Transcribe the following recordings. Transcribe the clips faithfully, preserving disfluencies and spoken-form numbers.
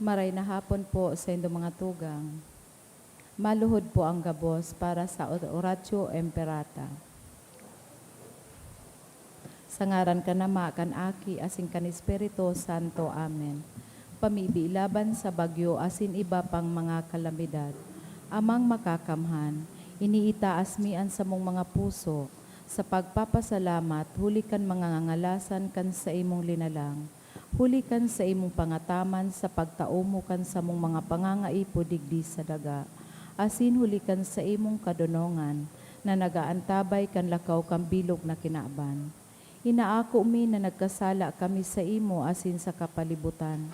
Maray na hapon po sa indo mga tugang. Maluhod po ang gabos para sa Or-, Oratio Imperata. Sa ngaran kan Ama, kan Aki, asin kan Espiritu Santo. Amen. Pamibi laban sa bagyo asin iba pang mga kalamidad. Amang Makakamhan, iniitaas mi an samong mga puso sa pagpapasalamat huli kan mga ngangalasan kan saimong linalang. Huli kan saimong pangataman sa pagtao mo kan samong mga pangangaipo digdi sa daga, asin huli kan saimong kadonongan na nag-aantabay kan lakaw kan bilog na kinaban. Inaako mi na nagkasala kami saimo asin sa kapalibutan.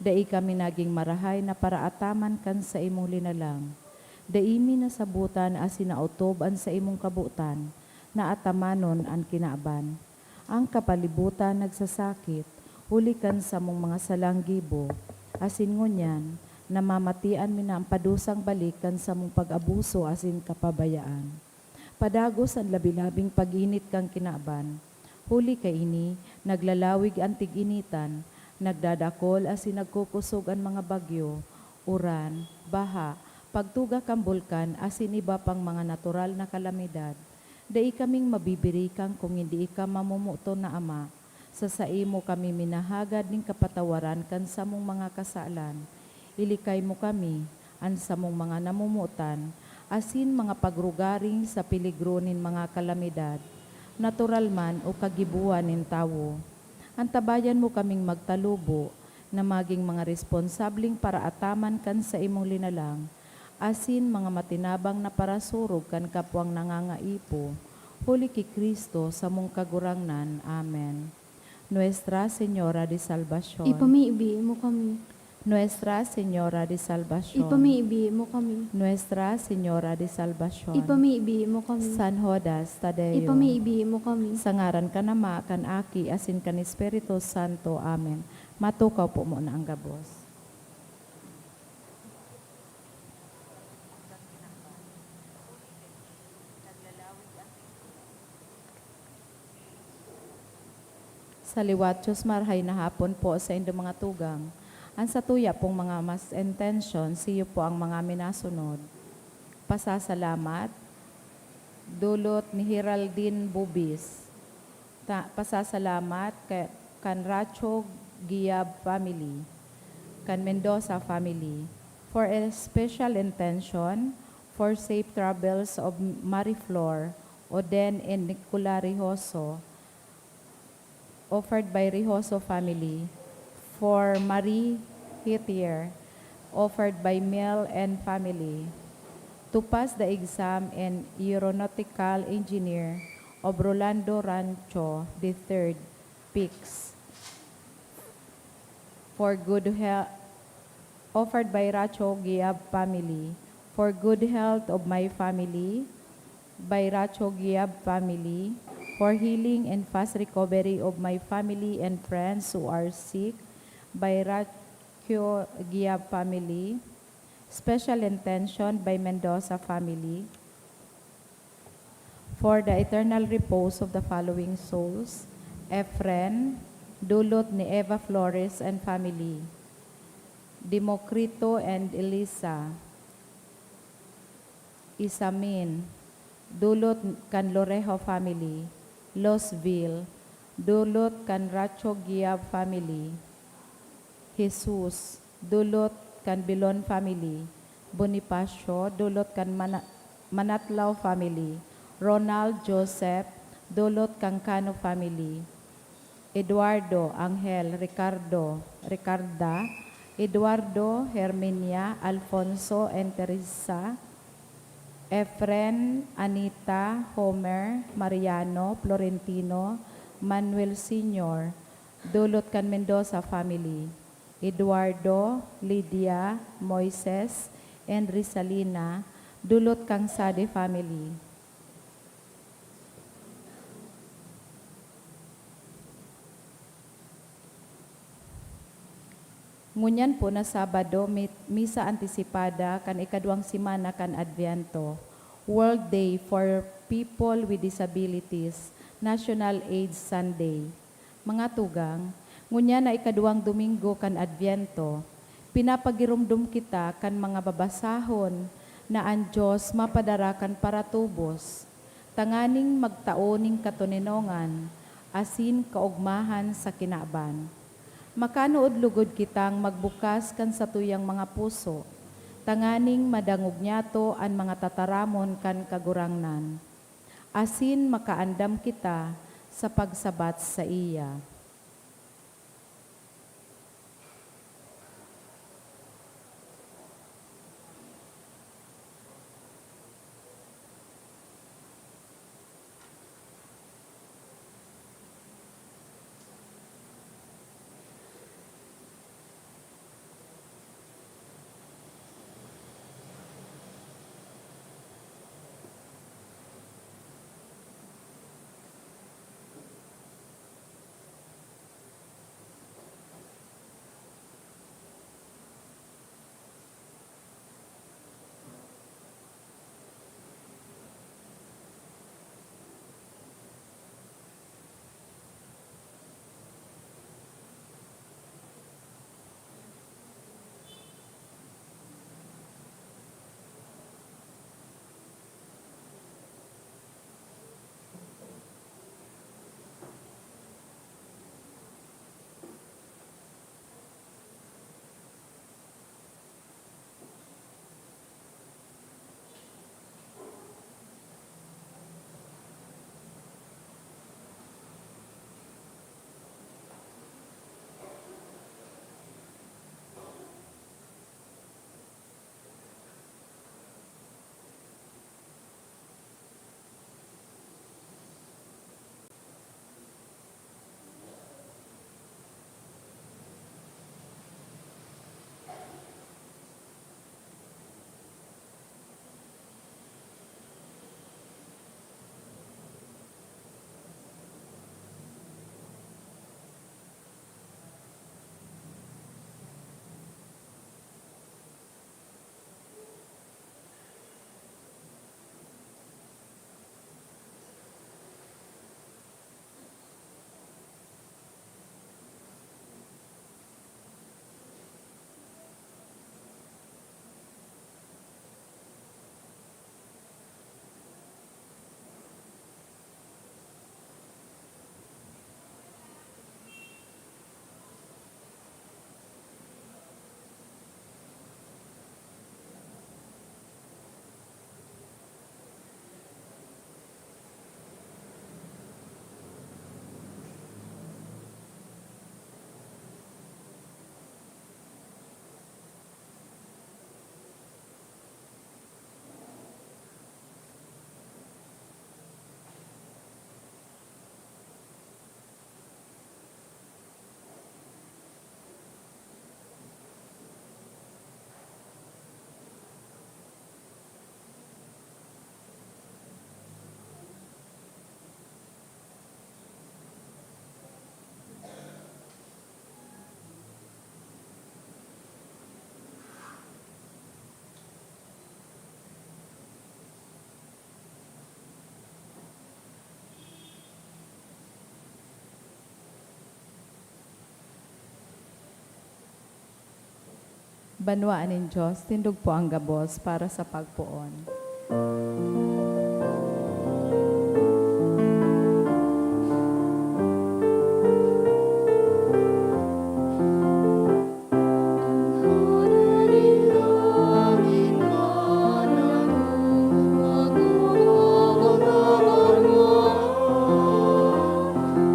Dai kami nagin marahay na paraataman kan saimong linalang. Dai mi nasabotan asin naotob an saimong kabotan na atamanon an kinaban. Ang kapalibutan nagsasakit huli kan samong mga salang gibo, asin ngunyan, namamatian mi na an padusang balik kan samong pag-abuso asin kapabayaan. Padagos an labi-labing pag-init kan kinaban. Huli kaini, naglalawig an tig-initan, nagdadakol asin nagkukosog an mga bagyo, uran, baha, pagtuga kan bulkan asin iba pang mga natural na kalamidad. Dai kaming mabibirikan kun hindi ika mamomoton na Ama. Sa saimo kami minahagad nin kapatawaran kan samong mga kasalan. Ilikay mo kami, an samong mga namomotan, asin mga pagrugaring sa peligro nin mga kalamidad, natural man o kagibohan nin tawo. Antabayan mo kaming magtalubo na magin mga responsableng paraataman kan saimong linalang, asin mga matinabang na parasurog kan kapwang nangangaipo, huli ki Cristo, samong Kagurangnan. Amen. Nuestra Señora de Salvacion. Ipamibi mo kami. Nuestra Señora de Salvacion. Ipamibi mo kami. Nuestra Señora de Salvacion. Ipamibi mo kami. San Judas Tadeo. Ipamibi mo kami. Sa ngaran kan Ama, kan Aki, asin kan Espiritu Santo. Amen. Matukaw po muna ang gabos. Sa liwat, Diyos, marahay na hapon po sa indo mga tugang. An satuya pong mga mas intention, siyo po ang mga minasunod. Pasasalamat, dulot ni Heraldine Bubis. Ta-, pasasalamat kay, kan Racho Giab family, kan Mendoza family, for a special intention, for safe travels of Marie Flor, Oden, and Nicola Rijoso, offered by Rijoso family, for Marie Hitier, offered by Mel and family, to pass the exam and aeronautical engineer of Rolando Rancho the third, Pix, for good health, offered by Racho Giab family, for good health of my family, by Racho Giab family, for healing and fast recovery of my family and friends who are sick, by Racho Giab family, special intention by Mendoza family, for the eternal repose of the following souls: Efren, dulot ni Eva Flores and family, Democrito and Elisa, Isamin, dulot kan Lorejo family, Losville, dulot kan Racho Giab family, Jesus, dulot kan Bilon family, Bonifacio, dulot kan Mana-, Manatlao family, Ronald Joseph, dulot kan Cano family, Eduardo, Angel, Ricardo, Ricarda, Eduardo, Herminia, Alfonso, and Teresa, Efren, Anita, Homer, Mariano, Florentino, Manuel Senior, dulot kan Mendoza family, Eduardo, Lydia, Moises, and Rizalina, dulot kan Sade family. Ngunyan po na Sabado, mi-, misa antisipada kan ikaduwang semana kan Adviento, World Day for People with Disabilities, National AIDS Sunday. Mga tugang, ngunyan na ikaduwang Domingo kan Adviento, Pinapagiromdom kita kan mga babasahon na an Dios mapadara kan paratubos, tanganing magtao nin katoninongan asin kaogmahan sa kinaban. Makanood lugod kitang magbukas kan satuyang mga puso, tanganing madangog niyato an mga tataramon kan Kagurangnan, asin makaandam kita sa pagsabat saiya. Banwaan nin Dios, tindog po ang gabos para sa pagpoon.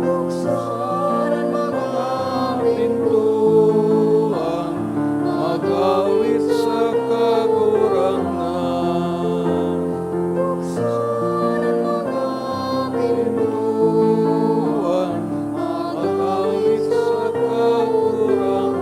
Buksan an mga pintuan, mag-awit sa Kagurangnan. Buksan an mga pintuan, mag-awit sa Kagurangnan.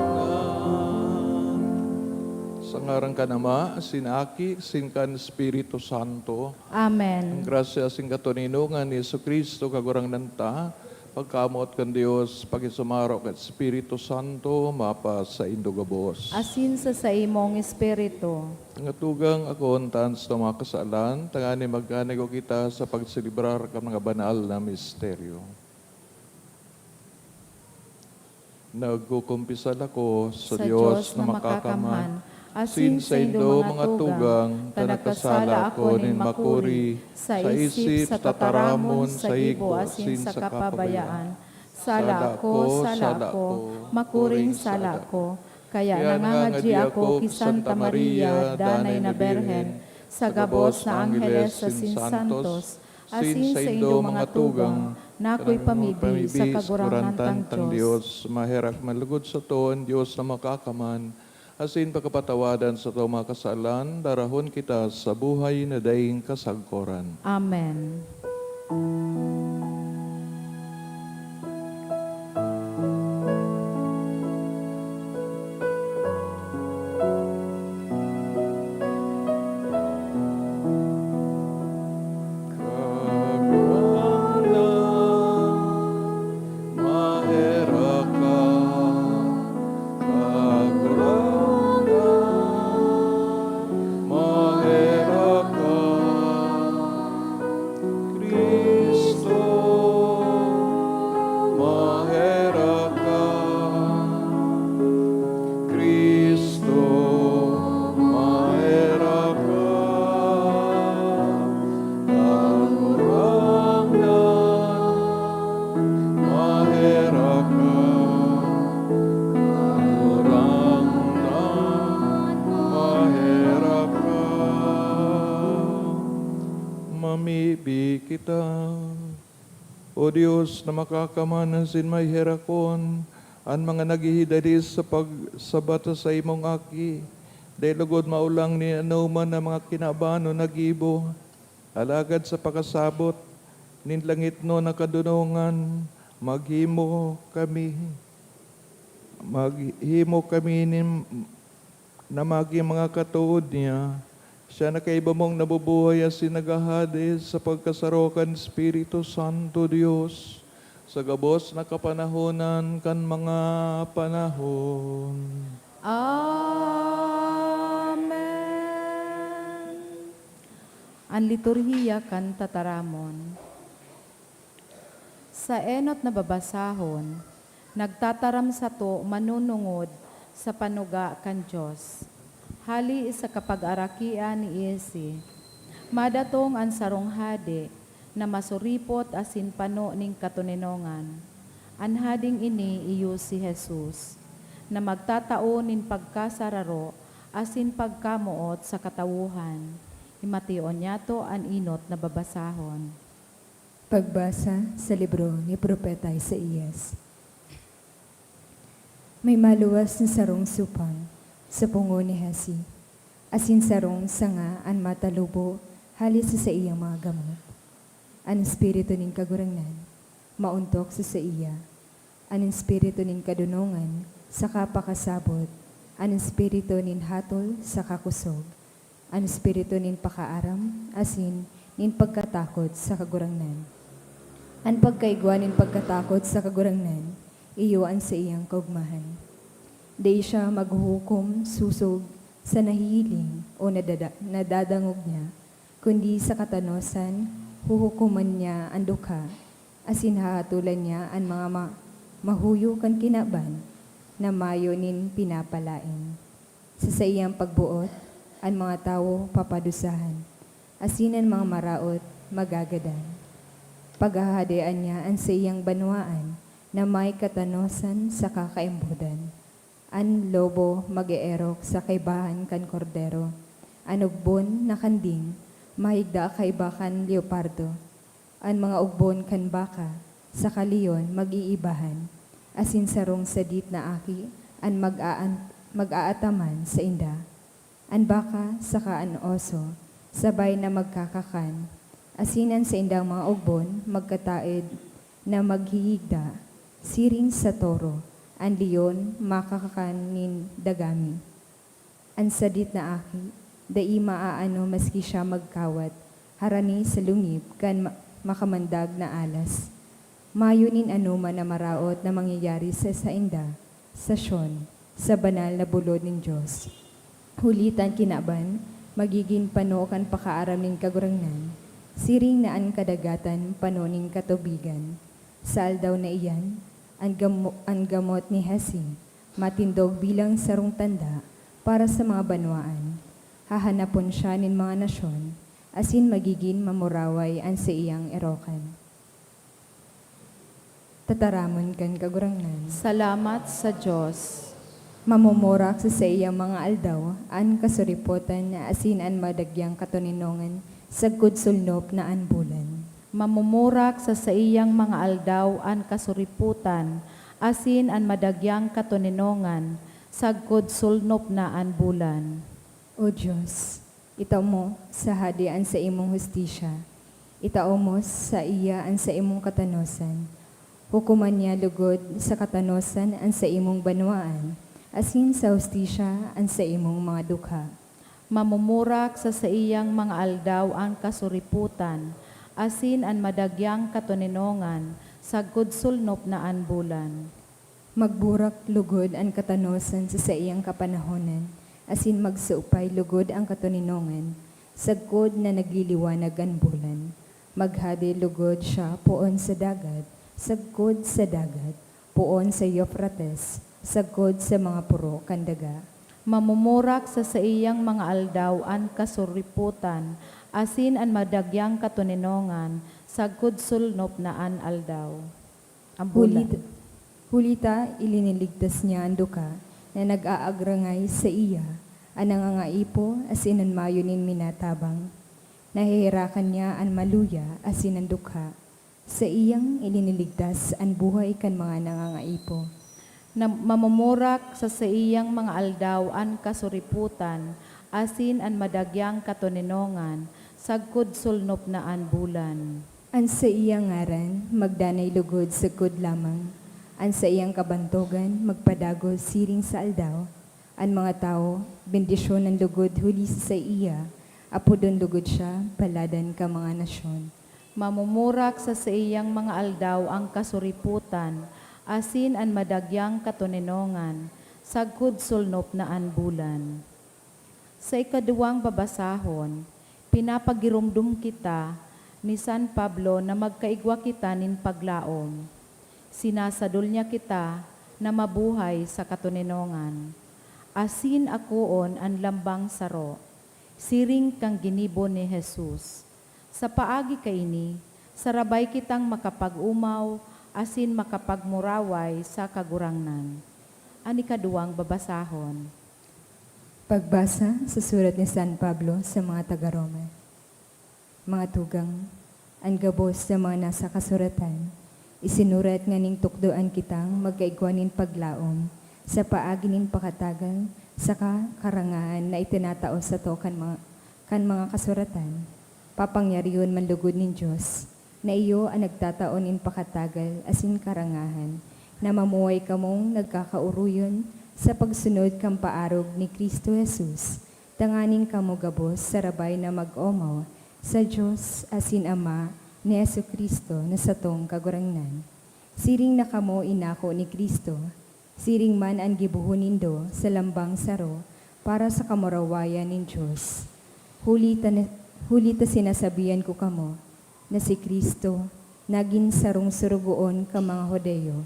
Sa ngaran kan Ama, asin Aki, asin kan Espiritu Santo. Amen. Ang grasya asin katoninongan ni Jesu-Cristo, Kagurangnan ta, pagkamoot kan Dios, pakisumaro kan Espiritu Santo, mapasaindo gabos. Asin sa saimong espiritu. Mga tugang, akoon ta an satong mga kasalan, tanganing magkanigo kita sa pagselebrar kan mga banal na misteryo. Nagkukumpisal ako sa Dios na makakamhan, asin saindo mga tugang, ta nagkasala ako nin makuri, sa isip, sa tataramon, sa gibo, asin sa kapabayaan. Sala ko, sala ko, makuring sala ko. Kaya nangangadyi ako ki Santa Maria, Danay na Birhen, sa gabos na angheles asin santos, asin saindo mga tugang, nakoy pamibi sa Kagurangnan tang Dios. Maherak man lugod sato an Dios na Makakaman, asin pakapatawadan sato mga kasalan, darahon kita sa buhay na daing kasagkoran. Amen. Kagurangnan, maherak ka. Kagurangnan, maherak ka. Cristo, maherak ka. Cristo, maherak ka. Kagurangnan, maherak ka. Kagurangnan, maherak ka. Mamibi kita. O Dios na makakaman asin maherakon, an mga naghihidali sa pagsabat sa saimong Aki, dai lugod maolang nin anoman na mga kinaban o nagibo. Alagad sa pakasabot nin langitnon na kadonongan, maghimo kami, maghimo kami nin na magin mga katood niya. Siya na kaiba mong nabubuhay asin naghahade sa pagkasaro kan Espiritu Santo, Dios, sa gabos na kapanahonan kan mga panahon. Amen. An Liturhiya kan Tataramon. Sa enot na babasahon, nagtataram sato manunungod sa panuga kan Dios. Hali sa kapagarakian ni Isi, madatong an sarong hade na masuripot asin pano nin katoninongan. An hadeng ini iyo si Jesus, na magtatao nin pagkasararo asin pagkamoot sa katawohan. Himateon niyato an enot na babasahon. Pagbasa sa libro ni Propeta Isaias. May maluwas na sarong supang sa pungo ni Hasi, asin sarong sanga an matalubo hale sa saiyang mga gamot. An Espiritu nin Kagurangnan maontok sa saiya, an espiritu nin kadonongan saka pakasabot, an espiritu nin hatol saka kosog, an espiritu nin pakaaram asin nin pagkatakot sa Kagurangnan. An pagkaigwa nin pagkatakot sa Kagurangnan iyo an saiyang kaogmahan. Dai siya maghuhukom sosog sa nahihiling o nadada-, nadadangog niya, kundi sa katanosan huhukoman niya an dukha, asin hahatolan niya an mga ma-, mahuyo kan kinaban na mayo nin pinapalaen. Sa saiyang pagboot, an mga tawo papadusahan, asin an mga maraot magagadan. Paghahadean niya an saiyang banwaan na may katanosan saka kaimbodan. An lobo mag-eerok sa kaibahan kan kordero, an ugbon na kanding mahigda kaiba kan leopardo. An mga ugbon kan baka saka leon mag-iibahan, asin sarong sadit na aki an mag-aan-, mag-aataman sainda. An baka saka an oso sabay na magkakakan, asin an saindang mga ugbon magkataed na maghihigda. Siring sa toro, an leon makakakan nin dagami. An sadit na aki, dai maaano maski siya magkawat harani sa lungib kan ma-, makamandag na alas. Mayo nin anoman na maraot na mangyayari sa sainda, sa Sion, sa banal na bulod nin Dios. Huli ta an kinaban magigin pano kan pakaaram nin Kagurangnan, siring na an kadagatan pano nin katubigan. Sa aldaw na iyan, An gamo-, an gamot ni Hesi matindog bilang sarong tanda para sa mga banwaan. Hahanapon siya nin mga nasyon, asin magigin mamuraway an saiyang erokan. Tataramon kan Kagurangnan. Salamat sa Dios. Mamomorak sa saiyang mga aldaw an kasuripotan asin an madagyang katoninongan, sagkod sulnop na an bulan. Mamomorak sa saiyang mga aldaw an kasuripotan asin an madagyang katoninongan, sagkod sulnop na an bulan. O Dios, itao mo sa hade an saimong hustisya. Itao mo saiya an saimong katanosan. Hukoman niya logod sa katanosan an saimong banwaan, asin sa hustisya an saimong mga dukha. Mamomorak sa saiyang mga aldaw an kasuripotan, asin an madagyang katoninongan, sagkod sulnop na an bulan. Magburak logod an katanosan sa saiyang kapanahonan, asin magsaupay logod an katoninongan, sagkod na nagliliwanag an bulan. Maghade logod siya poon sa dagat, sagkod sa dagat, poon sa Eufrates, sagkod sa mga poro kan daga. Mamomorak sa saiyang mga aldaw an kasuripotan, asin an madagyang katoninongan, sagkod sulnop na an aldaw. Ang Huli bulan. ta, huli ta, iliniligtas niya an duka na nag-aagrangay saiya, an nangangaipo asin an mayo nin minatabang. Naheherakan niya an maluya asin an dukha. Saiyang iliniligtas an buhay kan mga nangangaipo. Na mamomorak sa saiyang mga aldaw an kasuripotan asin an madagyang katoninongan, sagkod sulnop na an bulan. An saiyang ngaran magdanay logod sagkod lamang. An saiyang kabantogan magpadagos siring sa aldaw. An mga tawo bendisyonan logod huli sa saiya, apodon logod siya baladan kan mga nasyon. Mamomorak sa saiyang mga aldaw an kasuripotan, asin an madagyang katoninongan, sagkod sulnop na an bulan. Sa ikaduwang babasahon, pinapagiromdom kita ni San Pablo na magkaigwa kita nin paglaom. Sinasadol niya kita na mabuhay sa katoninongan, asin akoon an lambang saro, siring kan ginibo ni Jesus. Sa paagi kaini, sarabay kitang makapag-omaw asin makapagmuraway sa Kagurangnan. An ikaduwang babasahon. Pagbasa sa surat ni San Pablo sa mga taga-Roma. Mga tugang, an gabos sa mga nasa kasuratan, isinurat nganing tukdoan kitang magkaigwa nin paglaom sa paagi nin pakatagal saka karangahan na itinatao sato kan mga, kan mga kasuratan. Papangyarihon man logod nin Dios, na iyo an nagtatao nin pakatagal asin karangahan, na mamuhay kamong nagkakaoroyon sa pagsunod kan paarog ni Cristo Jesus, tanganing kamo gabos sarabay na mag-omaw sa Dios asin Ama ni Jesu-Cristo na satong Kagurangnan. Siring na kamo inako ni Cristo, siring man an gibohon nindo sa lambang saro para sa kamurawayan nin Dios. Huli ta na, huli ta sinasabihan ko kamo na si Cristo nagin sarong sorogoon kan mga Judio,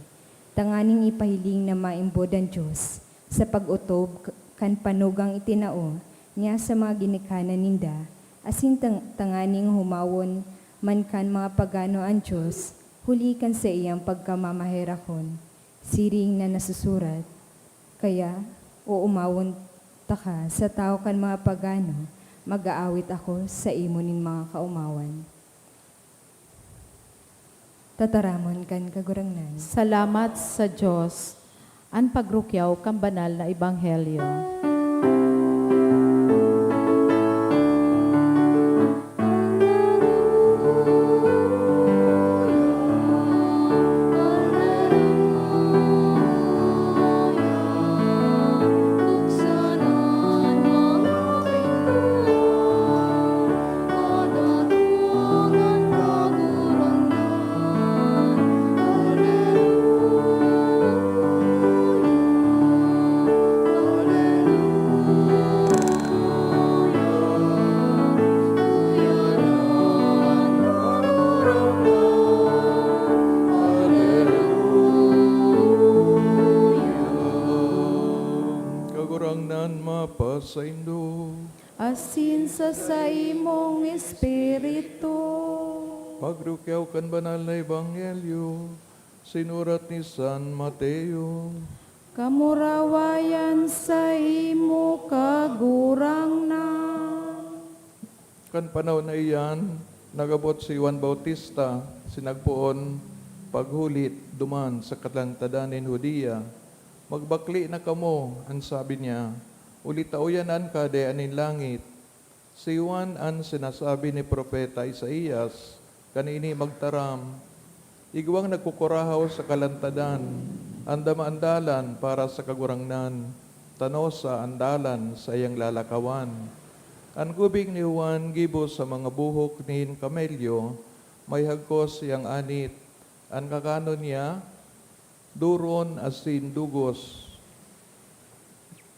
tanganing ipahiling na maimbod an Dios sa pag-otob k-, kan panugang itinao niya sa mga ginikanan ninda, asin tang-, tanganing humawon man kan mga pagano an Dios huli kan saiyang pagkamamaherakon, siring na nasusurat, "Kaya, oomawon taka sa tawo kan mga pagano, mag-aawit ako sa imo nin mga kaomawan." Tataramon kan Kagurangnan. Salamat sa Dios. An pagrukyaw kan Banal na Ebanghelyo. Kagurangnan mapasaindo. Asin sa saimong espiritu. Pagrukyaw kan banal na ebanghelyo sinurat ni San Mateo. Kamurawayan saimo, Kagurangnan. Kan panahon na iyan, nag-abot si Juan Bautista, sinagpoon paghulit duman sa kalantadan nin Judea. "Magbakle na kamo," an sabi niya, "huli ta uya na an Kahadean nin langit." Si Juan an sinasabi ni Propeta Isaias, kan ini magtaram, "Igwang nagkukurahaw sa kalantadan, andama an dalan para sa Kagurangnan, tanosa an dalan saiyang lalakawan." An gubing ni Juan gibo sa mga buhok nin kamelyo, may hagkos siyang anit. An kakanon niya, duron asin dugos.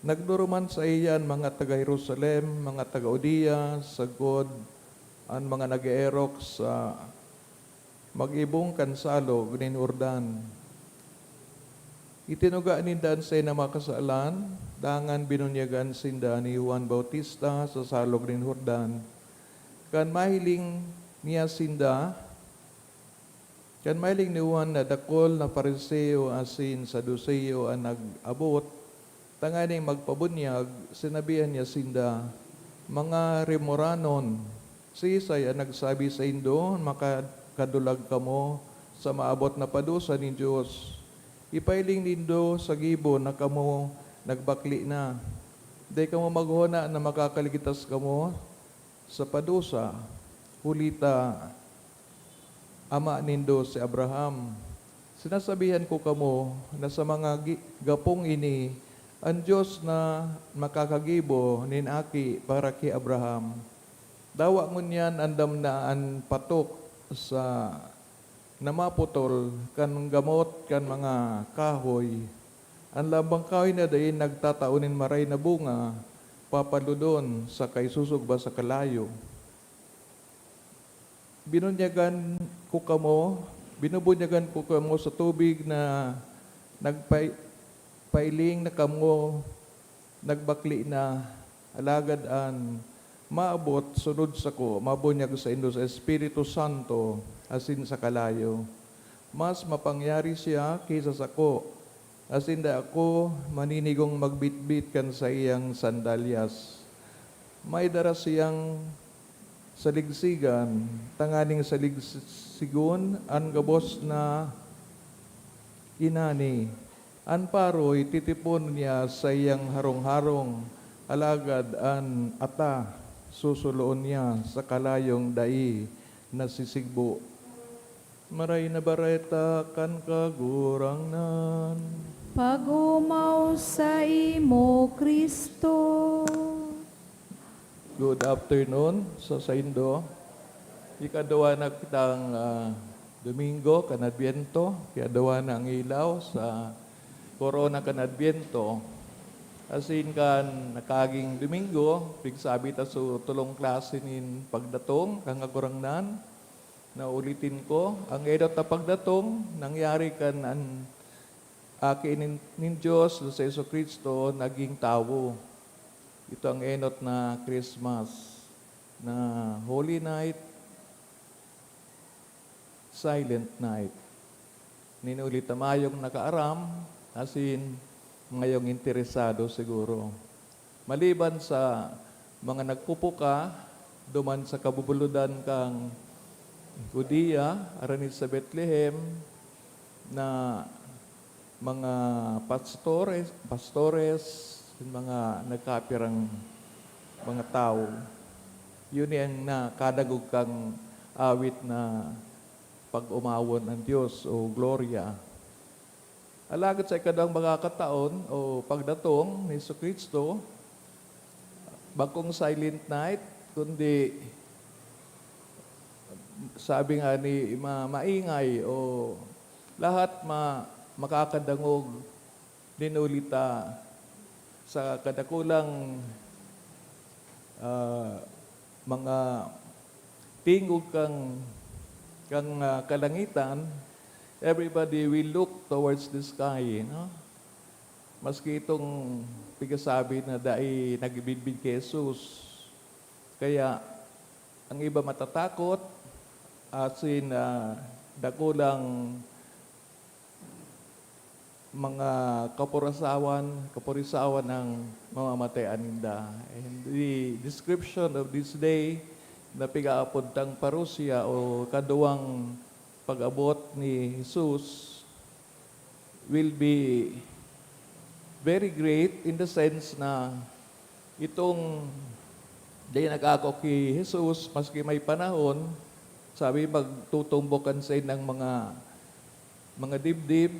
Nagduruman saiya an mga taga Jerusalem, mga taga Judea, sagkod an mga nag-eerok sa mag-ibong kan salog nin Jordan. Itinuga ninda an saindang mga kasalan, dangan binunyagan sinda ni Juan Bautista sa salog nin Jordan. Kan mahiling niya sinda, Kan mahiling ni Juan na dakul na Fariseo asin Saduceo an nag-abot tanganing magpabunyag, sinabihan niya sinda, "Mga rimoranon, siisay an nagsabi saindo na makakadulag kamo sa maabot na padusa nin Dios? Ipahiling nindo sa gibo na kamo nagbakle na. Dai kamo maghona na makakaligtas kamo sa padusa, huli ta ama nindo si Abraham. Sinasabihan ko kamo na sa mga gi-, gapong ini, an Dios na makakagibo nin aki para ki Abraham. Dawa ngunyan andam na an patok sa na maputol kan gamot kan mga kahoy. An lambang kahoy na dai nagtatao nin maray na bunga, papalodon saka isusugba sa kalayo." Binunyagan ko kamo, binubunyagan ko kamo sa tubig na nagpai-, pailing na kamo nagbakle na, alagad an maabot sunod sako, mabunyag saindo sa Espiritu Santo asin sa kalayo. Mas mapangyari siya ki sa sako, asin dai ako maninigong magbitbit kan saiyang sandalyas. May dara siyang saligsigan, tanganing saligsigon an gabos na inani. An paroy titipon niya saiyang harong-harong, alagad an ata susuloon niya sa kalayong dai nasisigbo. Maray na Bareta kan Kagurangnan. Pagumaw saimo, Cristo. Good afternoon sa saindo. Ikaduwa na kitang, ah, Domingo kan Adbyento, ikaduwa na ang ilaw sa korona kan Adbyento. Asin kan nakaaging Domingo, pigsabi ta sa tolong klase nin pagdatong kan Kagurangnan. Naulitin ko, ang enot na pagdatong nangyari kan an Aki nin, nin Dios na si Jesu-Cristo naging tawo. Ito ang enot na Christmas, na Holy Night, Silent Night. Nin huli ta mayong nakaaram, asin mayong interesado siguro. Maliban sa mga nagpupuka duman sa kabubuludan kan Judea, arani sa Betlehem, na mga pastores, pastores, mga nagkapirang mga tawo. Yun ang nakadangog kan awit na pag-omawon an Dios o Gloria. Alagad sa ikaduwang pagkakataon o pagdatong ni Jesu-Cristo, bangkong silent night, kundi sabi nga ni ma-, maingay o lahat ma-, makakadangog, nin huli ta sa kadakulang, ah, mga tingog kang, kang, ah, kalangitan, everybody will look towards the sky, no? Maski itong pigasabi na dai nagibidbid ki Jesus. Kaya ang iba matatakot, asin, ah, dakulang mga kapurasawan, kapurisawan ang mamamatean ninda. And the description of this day na pigaapod tang parousia o kaduwang pag-abot ni Jesus will be very great in the sense na itong dai nag-ako ki Jesus, maski may panahon, sabi, magtutumbok kan saindang mga, mga dibdib,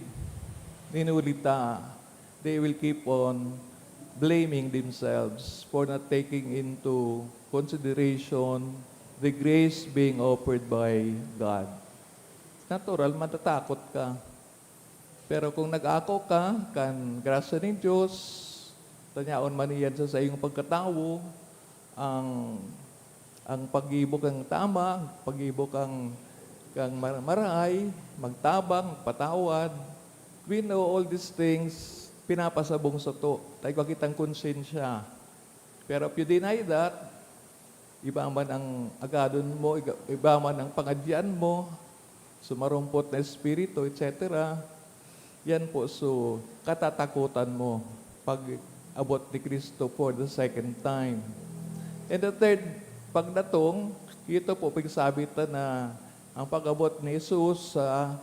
ninulita, they will keep on blaming themselves for not taking into consideration the grace being offered by God. Natural, matatakot ka. Pero kung nag-ako ka kan grasya nin Dios, tanyaon man iyan sa saiyong pagkatawo, ang, ang paggibo kang tama, paggibo kang, kang mar-, marahay, magtabang, magpatawad, we know all these things, pinapasabong sato ta igwa kitang konsyensya. Pero if you deny that, iba man ang agadon mo, iga-, iba man ang pangadyian mo, sumarumpot na espiritu, et cetera. Yan po, so, katatakutan mo pag-abot ni Cristo for the second time. And the third, pagdatong, ito po, pagsabi ta na ang pag-abot ni Jesus sa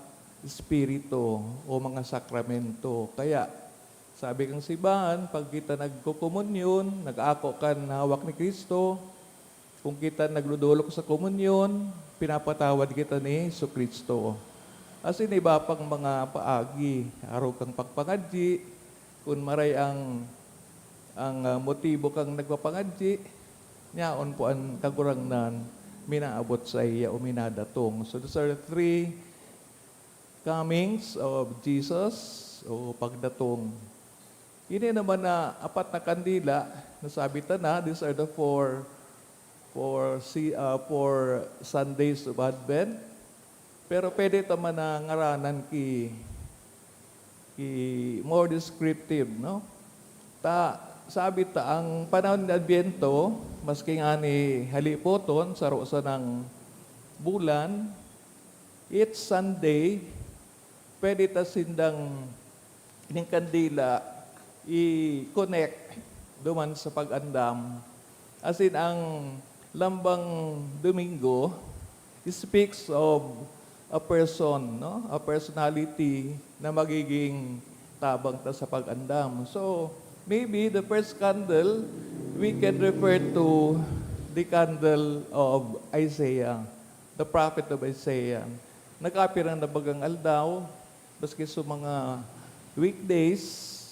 Espiritu o mga sakramento. Kaya, sabi kan simbahan, pag kita nagkokomunyon, nag-ako kan hawak ni Cristo, kung kita nagdodolok sa komunyon, pinapatawad kita ni Jesu-Cristo. Asin iba pang mga paagi, arog kang pagpangadyi, kun maray ang, ang, ah, motibo kang nagpapangadyi, nyaon po an Kagurangnan minaabot saiya o minadatong. So, these are the three comings of Jesus o pagdatong. Ini naman na apat na kandila, nasabi ta na, these are the four, four, si-, ah, four Sundays of Advent. Pero pwede ta man na ngaranan ki, ki more descriptive, no? Ta, sabi ta, ang panahon ni Adviento, maski ngani halipoton, saro sanang bulan, each Sunday, pwede ta sindang ning kandila i-connect duman sa pag-andam. Asin ang lambang Domingo speaks of a person, no? A personality na magiging tabang ta sa pag-andam. So, maybe the first candle, we can refer to the candle of Isaiah, the prophet of Isaiah. Nagkapira na bagang aldaw, maski sa mga weekdays,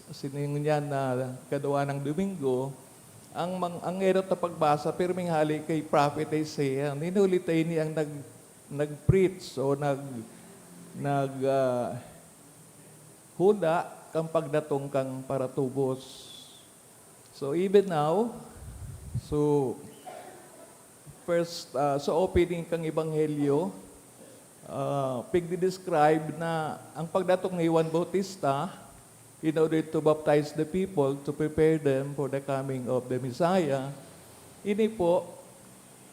siningon niya na kaduwa ng Domingo, ang mang-, ang erot na pagbasa, pirming hali kay Prophet Isaiah. Ninuli ta ini ang nag-, nag-preach o nag-, nag-, ah, hula kan pagdatong kan paratubos. So, even now, so, first, ah, sa opening kang Ebanghelyo, ah, pigdi-describe na ang pagdatong ni Juan Bautista, in order to baptize the people, to prepare them for the coming of the Messiah, ini po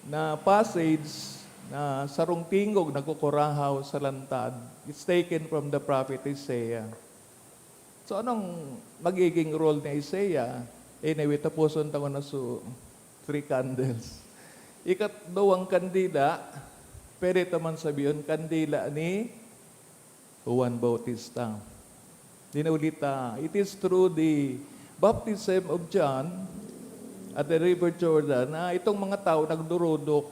na passage na sarong tingog nagkukurahaw sa lantad. It's taken from the prophet Isaiah. So, anong magiging role ni Isaiah? Anyway, tapuson ta ko na so three candles. Ikatduwang kandila, pwede ta man sabihon, kandila ni Juan Bautista. Dinulita, it is through the baptism of John at the River Jordan na itong mga tao nagdurudok,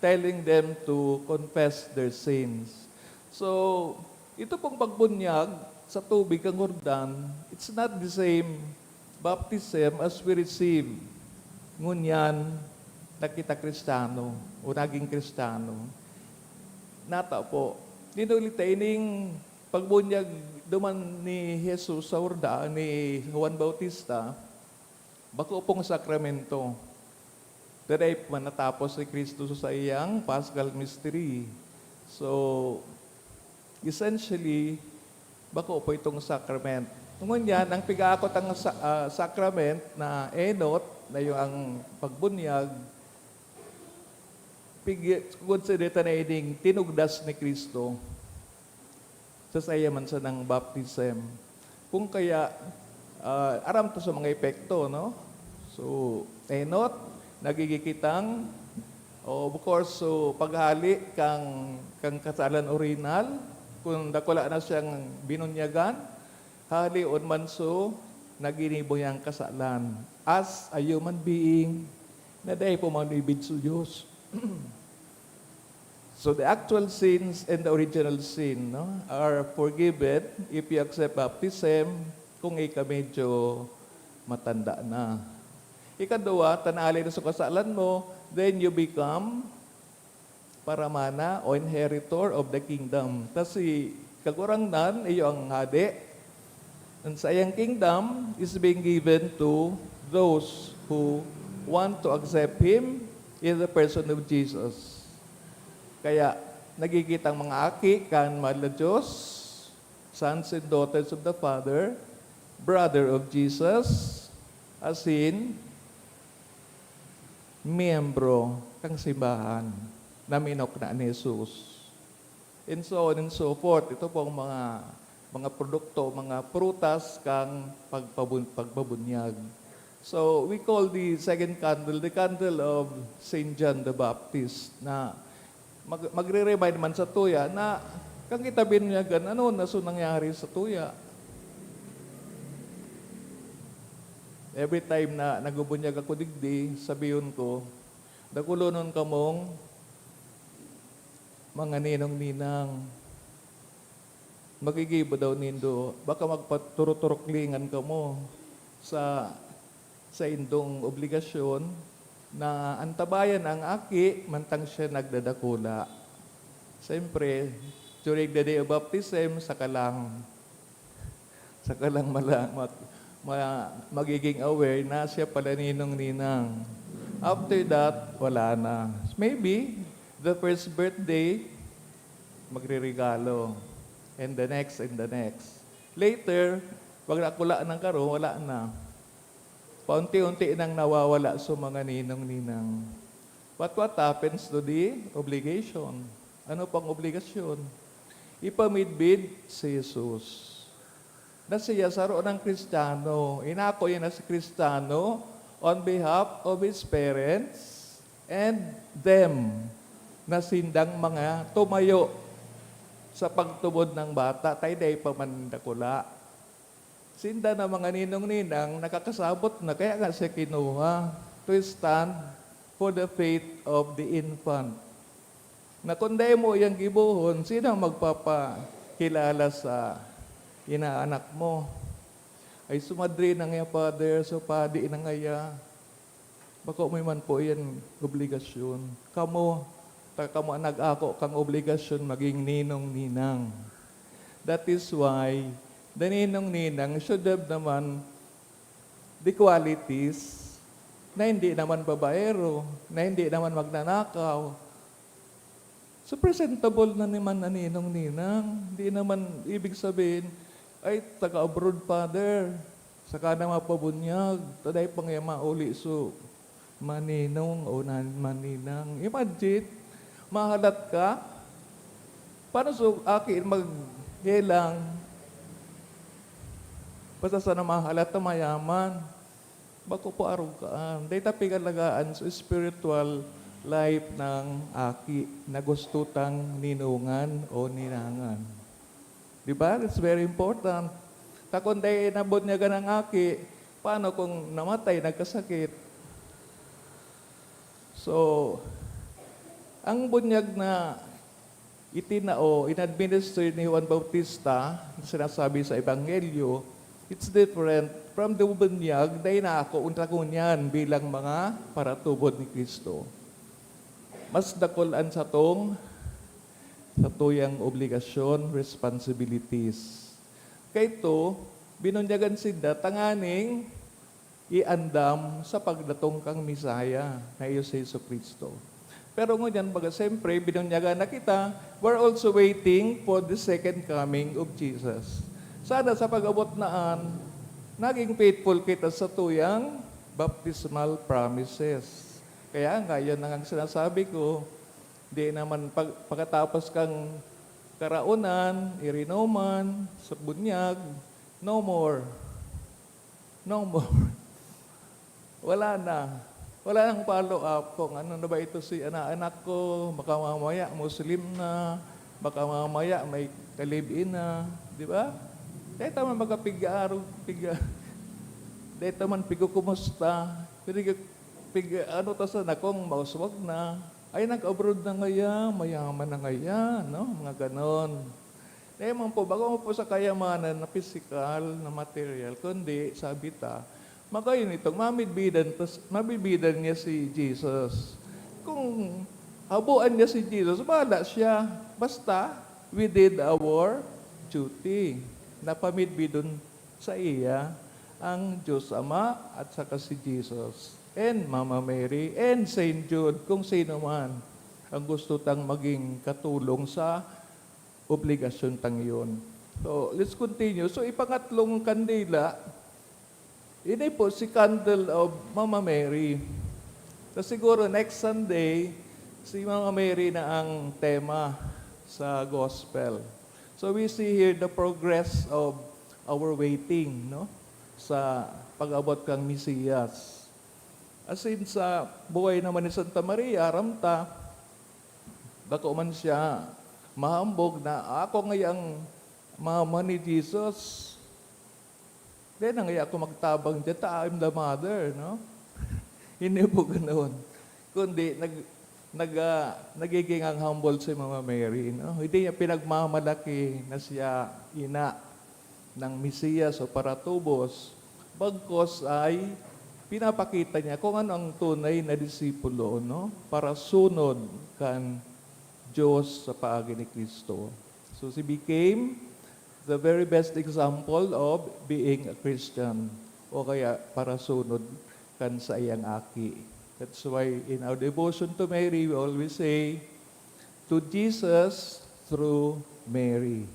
telling them to confess their sins. So, ito pong pagbunyag sa tubig kan Jordan, it's not the same baptism as we receive ngunyan na kita Kristiyano o naging Kristiyano. Nata po, dinulita ining pagbunyag duman ni Jesus sa Jordan, ni Juan Bautista, bako pong sakramento. Dai pa natapos si Cristo sa saiyang Paschal Mystery. So, essentially, bako po itong sacrament. Ngunyan, ang pigaakot ang sa-, ah, sacrament na enot, na yung ang pagbunyag, pig-, consider ta na ining tinugdas ni Cristo sa saiya man sanang baptism. Kung kaya, ah, aram ta sa mga epekto, no? So, enot, nagigikitang, o of course, so, paghali kang, kang kasalan orinal, kung dakula na siyang binunyagan, halion man so, naginibo niyang kasalan as a human being na dai pa manibid sa Dios. So the actual sins and the original sin, no, are forgiven if you accept baptism kung ika medyo matanda na. Ikadua, ta naali na sa kasalan mo, then you become paramana o inheritor of the kingdom. Ta si Kagurangnan, iyo ang hade. Ang saiyang kingdom is being given to those who want to accept Him in the person of Jesus. Kaya, nagigitang mga aki kan mahal na Diyos, sons and daughters of the Father, brother of Jesus, asin miyembro kan simbahan na minukna ni Jesus. And so on and so forth. Ito pong mga, mga produkto, mga prutas kang pagpabun-, pagpabunyag. So, we call the second candle the candle of Saint John the Baptist, na mag-, magre-remind man sa tuya na kang kita binunyagan, ano na so nangyari sa tuya? Every time na nagbubunyag ako digdi, sabihon ko, "Dakulonon kamong mga ninong-ninang." Magigibo daw nindo, baka magpaturuturuklingan kamo sa saindong obligasyon na antabayan ang aki mantang siya nagdadakula. Siyempre, during the day of baptism, saka lang, saka lang mala-, mag-, ma-, magiging aware na siya pala ninong-ninang. After that, wala na. Maybe, the first birthday, magreregalo. And the next, and the next. Later, pag nakula ng karo, wala na. Paunti-unti nang nawawala sa mga ninong-ninang. But what happens to the obligation? Ano pang obligasyon? Ipamidbid si Jesus. Na siya saro nang Kristiyano. Inako niya na si Kristiyano on behalf of his parents and them na sindang mga tumayo sa pagtubod ng bata, ta dai pa man dakula. Sinda na mga ninong-ninang nakakasabot na, kaya nga siya kinuha to stand for the faith of the infant. Na kung dai mo iyang gibohon, sino ang magpapakilala sa inaanak mo? Ay, so madre na ngaya, Father, so padi na ngaya. Bako mo man po yan obligasyon. Kamo, ta kamo ang nag-ako kang obligasyon maging ninong-ninang. That is why the ninong-ninang should have naman the qualities na hindi naman babaero, na hindi naman magnanakaw. So, presentable na naman na ninong-ninang. Hindi naman ibig sabihin, "Ay, taga-abroad, Father. Saka na mapabunyag. Ta dai pa ngaya mauli." So, maninong o nan-, maninang. Imagine, mahalat ka. Paano so, aki maghelang? Basta sana mahalat na mayaman. Bako po arog kaan. Dai ta pigalagaan sa spiritual life ng aki na gusto tang ninungan o ninangan. Di ba? It's very important. Ta kung dai nabunyagan ang aki, paano kung namatay, nagkasakit? So, ang bunyag na itinao, in-administer ni Juan Bautista, na sinasabi sa Ebanghelyo, it's different from the bunyag na inako unta ngunyan bilang mga paratubod ni Cristo. Mas dakul an satong, satuyang obligasyon, responsibilities. Kaito, binunyagan sinda tanganing iandam sa pagdatong kan Messiah na iyo si Jesu-Cristo. Pero ngunyan, baga, siyempre, binunyagan na kita, we're also waiting for the second coming of Jesus. Sana sa pag-abot na an, naging faithful kita sa tuyang baptismal promises. Kaya nga, yan ang sinasabi ko, di naman pag-, pagkatapos kang karaonan, irinoman, sa bunyag, no more. No more. Wala na. Wala nang follow-up kung ano na ba ito si ana-, anak ko, baka mamaya Muslim na, baka mamaya may ka-live-in na, di ba? Dahil tama magkapig-aaro, pig-, dahil tama pigkukumusta, pig-, pig-, ano ta sana kung mauswag na, ay nag-abroad na ngaya, mayaman na ngaya, no? Mga ganon. Dai man po, bako man po sa kayamanan na pisikal, na material, kundi, sabi ta, magayon itong mamidbidan, tas, mabidbidan niya si Jesus. Kung haboan niya si Jesus, bahala siya. Basta, we did our duty. Napamidbidon sa iya ang Diyos Ama at saka si Jesus, and Mama Mary, and Saint Jude, kung sino man ang gusto tang maging katulong sa obligasyon tang iyon. So, let's continue. So, ipangatlong kandila, ini po si candle of Mama Mary. So, siguro next Sunday, si Mama Mary na ang tema sa gospel. So, we see here the progress of our waiting, no? Sa pag-abot kang Mesiyas. As in, sa buhay naman ni Santa Maria, aram ta, bako man siya mahambog na, "Ako ngayang mama ni Jesus. Di na ngaya ako magtabang diyan, ta I'm the mother," no? Hindi po ganoon. Kundi, nag-, nag-, ah, nagiging ang humble si Mama Mary, no? Hindi niya pinagmamalaki na siya ina ng Mesiyas o paratubos, bagkos ay pinapakita niya kung ano ang tunay na disipulo, no? Parasunod kan Diyos sa paagi ni Cristo. So, she became the very best example of being a Christian, o kaya parasunod kan saiyang aki. That's why in our devotion to Mary, we always say, "To Jesus through Mary."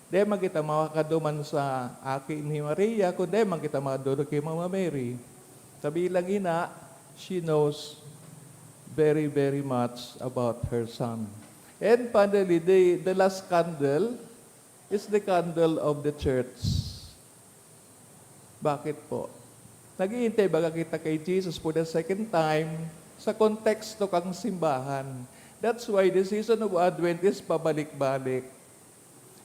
Di man kita makakaduman sa aki ni Maria, kung di man kita makadoro ki Mama Mary. Sa bilang ina, she knows very, very much about her son. And finally, the, the last candle is the candle of the church. Bakit po? Naghihintay baga kita kay Jesus for the second time sa konteksto kang simbahan. That's why the season of Advent is pabalik-balik.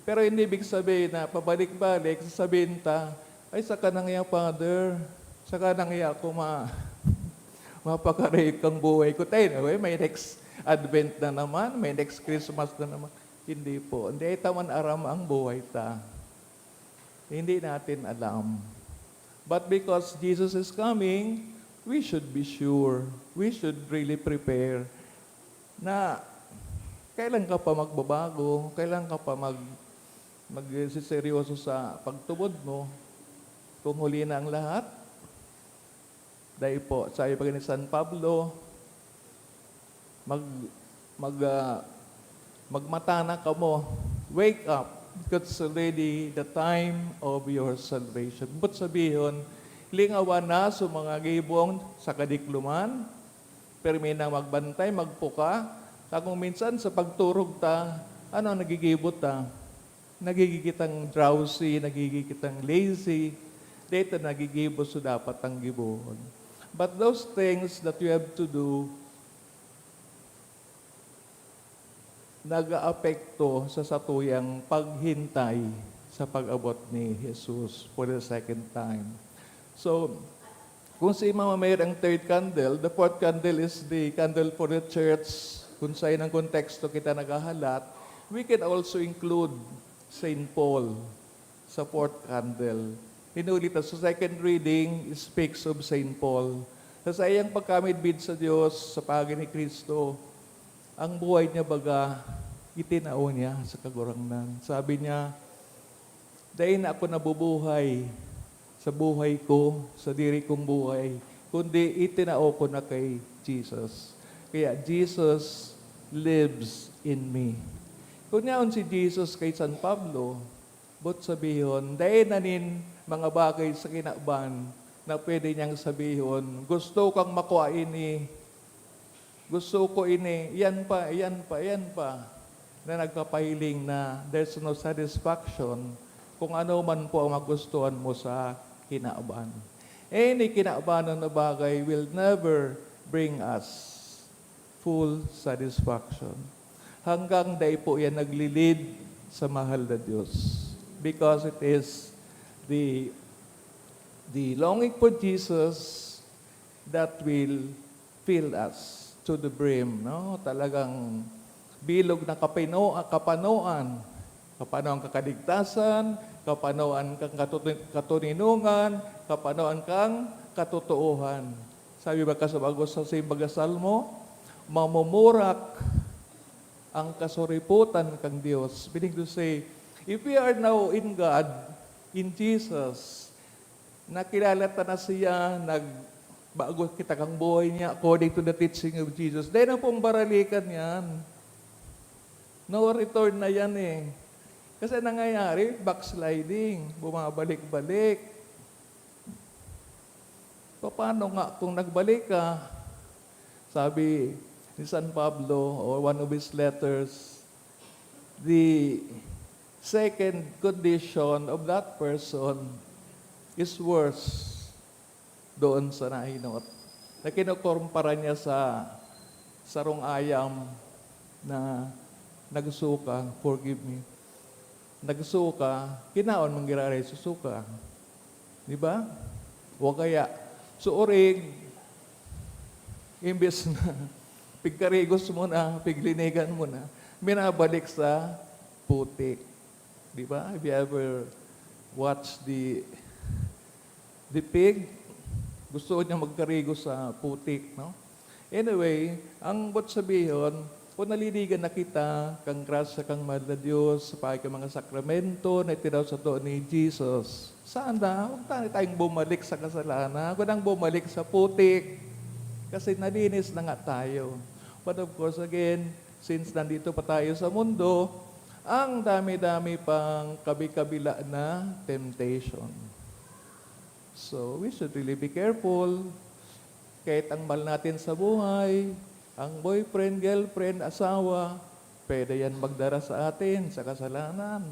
Pero hindi ibig sabihin na pabalik-balik, sasabihin ta, "Ay, saka na ngaya, Father. Saka na ngaya ako ma-, mapakaraot kang buhay ko." Tayo na, "Uy, may next Advent na naman, may next Christmas na naman." Hindi po. Hindi ta man aram ang buhay ta. Hindi natin alam. But because Jesus is coming, we should be sure. We should really prepare na kailan ka pa magbabago, kailan ka pa mag-, magsiseryoso sa pagtubod mo, kung huli na ang lahat. Dai po, sabi pa ni San Pablo, mag-, mag-, ah, "Magmata na kamo, wake up, because already the time of your salvation." But sabihon, lingawan na sa mga gibong sa kadikloman, pirmi nang magbantay, magpuka, ta kung minsan sa pagturog ta, ano ang nagigibo ta? Nagigigitang drowsy, nagigigitang lazy, dito nagigibo sa dapat ang gibohon. But those things that we have to do, nag-aapekto sa satuyang paghintay sa pag-abot ni Jesus for the second time. So, kung si Mama Mary ang third candle, the fourth candle is the candle for the church. Kung sa inang konteksto kita naghahalat, we can also include Saint Paul sa fourth candle. Hinuli ta sa second reading, speaks of Saint Paul. Sa saiyang pagkamidbid sa Dios, sa paagi ni Cristo, ang buhay niya baga, itinao niya sa Kagurangnan. Sabi niya, "Dai na ako nabubuhay sa buhay ko, sa diri kong buhay, kundi itinao ko na kay Jesus. Kaya Jesus lives in me." Kun yaon si Jesus kay San Pablo, But sabihon, dai na nin mga bagay sa kinaban na pwede niyang sabihon, "Gusto kang makua ini, gusto ko ini, iyan pa, iyan pa, iyan pa," na nagpapahiling na there's no satisfaction kung ano man po ang magustuhan mo sa kinaban. Any kinabanon na bagay will never bring us full satisfaction. Hanggang dai po yan naglilid sa mahal na Diyos. Because it is the, the longing for Jesus that will fill us to the brim, no? Talagang bilog na kapino-, kapanoan. Kapanoan ka kaligtasan, kapanoan kang katutu-, katuninongan, kapanoan kang katotoohan. Sabi ba ka sa bago sa simbag na Salmo, "Mamumurak ang kasuripotan kan Dios." Meaning to say, if we are now in God, in Jesus, nakilala ta na siya, nagbago kita kang buhay niya according to the teaching of Jesus, dai na pong baralikan yan. No return na yan eh. Kasi nangyayari, backsliding, bumabalik-balik. Paano nga kung nagbalik ka? Sabi ni San Pablo, or one of his letters, the second condition of that person is worse doon sa nahinot. Na kinukumpara niya sa sarong ayam na nagsuka, forgive me, nagsuka, kinaon man giraray sa suka. Di ba? O kaya, sa urig, imbes na pigkarigos mo na, piglinigan mo na, minabalik sa putik. Di ba? Have you ever watched the, the pig? Gusto niya magkarigos sa putik, no? Anyway, ang but sabihon, kung nalinigan na kita kan grasya kan mahal na Dios, sa paagi kan mga sakramento na itinao sato ni Jesus, saan na? Huwag tayo tayong bumalik sa kasalanan. Huwag nang bumalik sa putik. Kasi nalinis na nga tayo. But of course, again, since nandito pa tayo sa mundo, ang dami-dami pang kabi-kabila na temptation. So, we should really be careful. Kahit ang mahal natin sa buhay, ang boyfriend, girlfriend, asawa, pwede yan magdara sa atin sa kasalanan.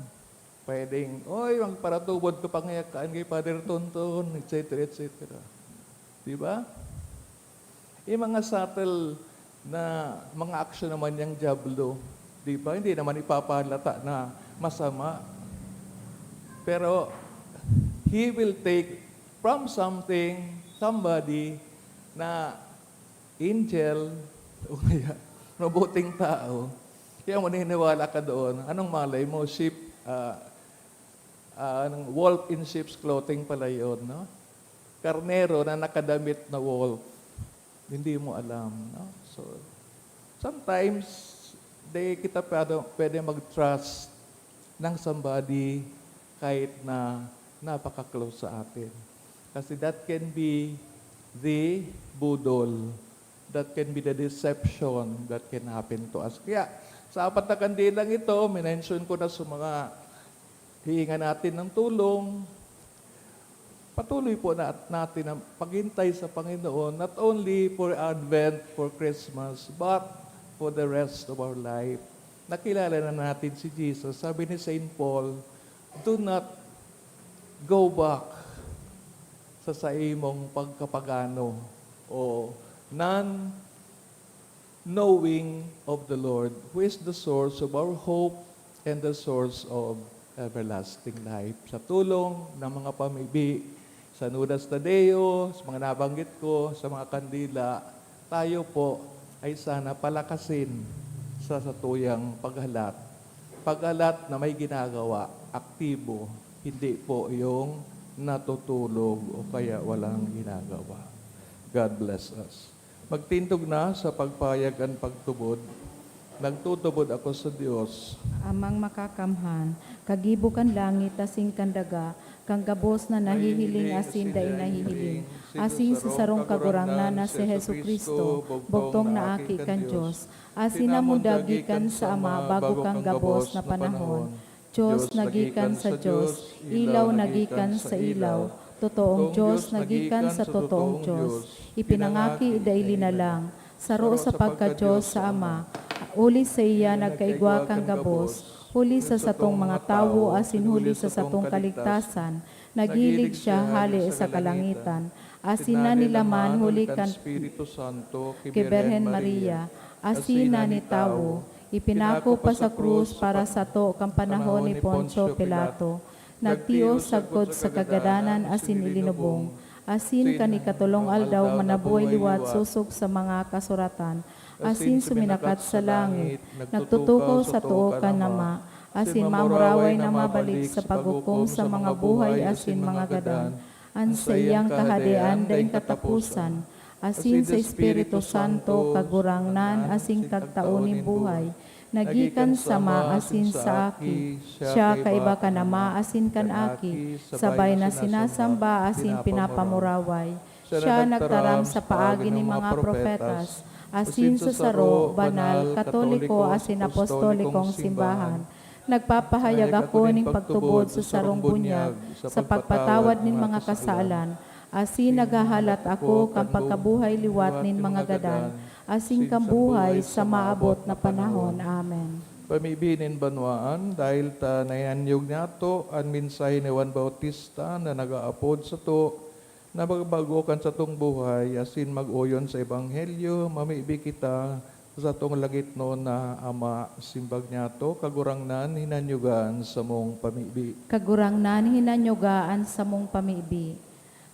Pwedeng, "Oy, magparatubod ka pa ngaya kain kay Father Tonton," et cetera, et cetera. Di ba? Yung mga subtle na mga aksyon naman niyang Diablo, di ba? Hindi naman ipapahalata na masama. Pero he will take from something, somebody na angel, o kaya mabuting tao, kaya maniniwala ka doon. Anong malay mo, sheep, ah, ah, anong wolf in sheep's clothing pala yun, no? Karnero na nakadamit na wolf. Hindi mo alam, no? So, sometimes, di kita pwede, pwede mag-trust ng somebody kahit na napaka-close sa atin. Kasi that can be the budol. That can be the deception that can happen to us. Kaya, sa apat na kandilang ito, minention ko na sa mga hihinga natin ng tulong, patuloy po na, natin ang paghintay sa Panginoon, not only for Advent, for Christmas, but for the rest of our life. Nakilala na natin si Jesus. Sabi ni Saint Paul, "Do not go back sa saimong pagkapagano o non-knowing of the Lord, who is the source of our hope and the source of everlasting life." Sa tulong ng mga pamibi, San Judas Tadeo, sa mga nabanggit ko, sa mga kandila, tayo po ay sana palakasin sa satuyang paghalat. Paghalat na may ginagawa, aktibo, hindi po yung natutulog o kaya walang ginagawa. God bless us. Magtindog na sa pagpayag an pagtubod. Nagtutubod ako sa Dios. Amang Makakamhan, kagibo kan langit asin kan daga, kan gabos na nahihiling asin dai nahihiling, asin sa sarong Kagurangnan na si Jesu-Cristo, bugtong na Aki kan Dios, asin namundag gikan sa Ama bago kan gabos na panahon. Dios na gikan sa Dios, ilaw na gikan sa ilaw, totoong Dios na gikan sa totoong Dios, ipinangaki dai linalang, saro sa pagka-Dios sa Ama, huli saiya nagkaigwa kan gabos, huli sa satong mga tawo asin huli sa satong kaligtasan, naghilig siya hale sa kalangitan, asin nanilaman huli kan Espiritu Santo ki Birhen Maria, asin nanitawo, ipinako pa sa krus para sato kan panahon ni Poncio Pilato, nagtios sagkod sa kagadanan asin ilinubong, asin kan ikatolong aldaw manabuhay liwat sosog sa mga kasuratan, asin suminakat sa langit, nagtutukaw sa too kan Ama, asin mamuraway na mabalik sa paghukom sa mga buhay asin mga gadan. An saiyang kahadean daing kataposan, asin sa Espiritu Santo, Kagurangnan asin Kagtao nin buhay, na gikan sa Ama asin sa Aki, siya kaiba kan Ama asin kan Aki, sabay na sinasamba asin pinapamuraway. Siya nagtaram sa paagi nin mga propetas, asin sa saro, banal, katoliko asin apostolikong simbahan. Nagpapahayag ako nin pagtubod sa sarong bunyag, sa pagpatawad nin mga kasalan, asin naghahalat ako kan pagkabuhay liwat nin mga gadan, asin kan buhay sa maabot na panahon. Amen. Pamibi nin banwaan, dahil ta naihanyog niyato an mensahe ni Juan Bautista na nag-aapod sato na magbago kan satong buhay asin mag-oyon sa Ebanghelyo, mamibi kita sa satong langitnon na Ama. Simbag niyato, Kagurangnan, hinanyuga an samong pamibi. Kagurangnan, hinanyuga an samong pamibi.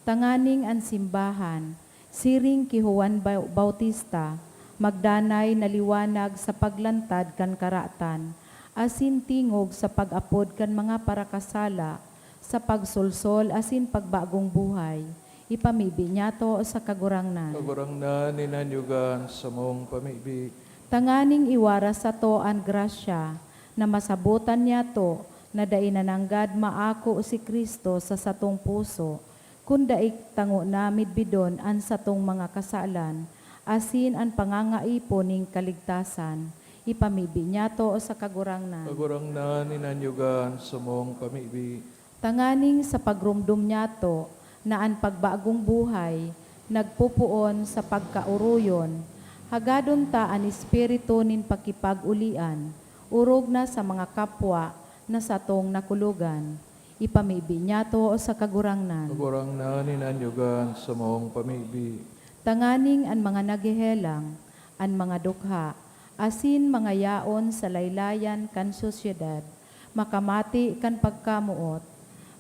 Tanganing an simbahan, siring ki Juan Bau-, Bautista, magdanay na liwanag sa paglantad kan karatan, asin tingog sa pag-apod kan mga parakasala, sa pagsolsol asin pagbagong buhay. Ipamibi niyato sa Kagurangnan. Kagurangnan, hinanyuga an samong pamibi. Tanganing iwaras sato an grasya na masabotan niyato na dai na nanggad maako si Cristo sa satong puso, kun dai ta ngona midbidon an satong mga kasalan, asin an pangangaipo nin kaligtasan. Ipamibi niyato sa Kagurangnan. Kagurangnan, hinanyuga an samong pamibi. Tanganing sa pagromdom niyato na an pagbagong buhay nagpopoon sa pagkaoroyon, hagadon ta an espiritu nin pakipag-olian, orog na sa mga kapwa na satong nakulogan. Ipamibi niyato sa Kagurangnan. Kagurangnan, hinanyuga an samong pamibi. Tanganing an mga naghehelang, an mga dukha, asin mga yaon sa laylayan kan sosyedad, makamati kan pagkamoot,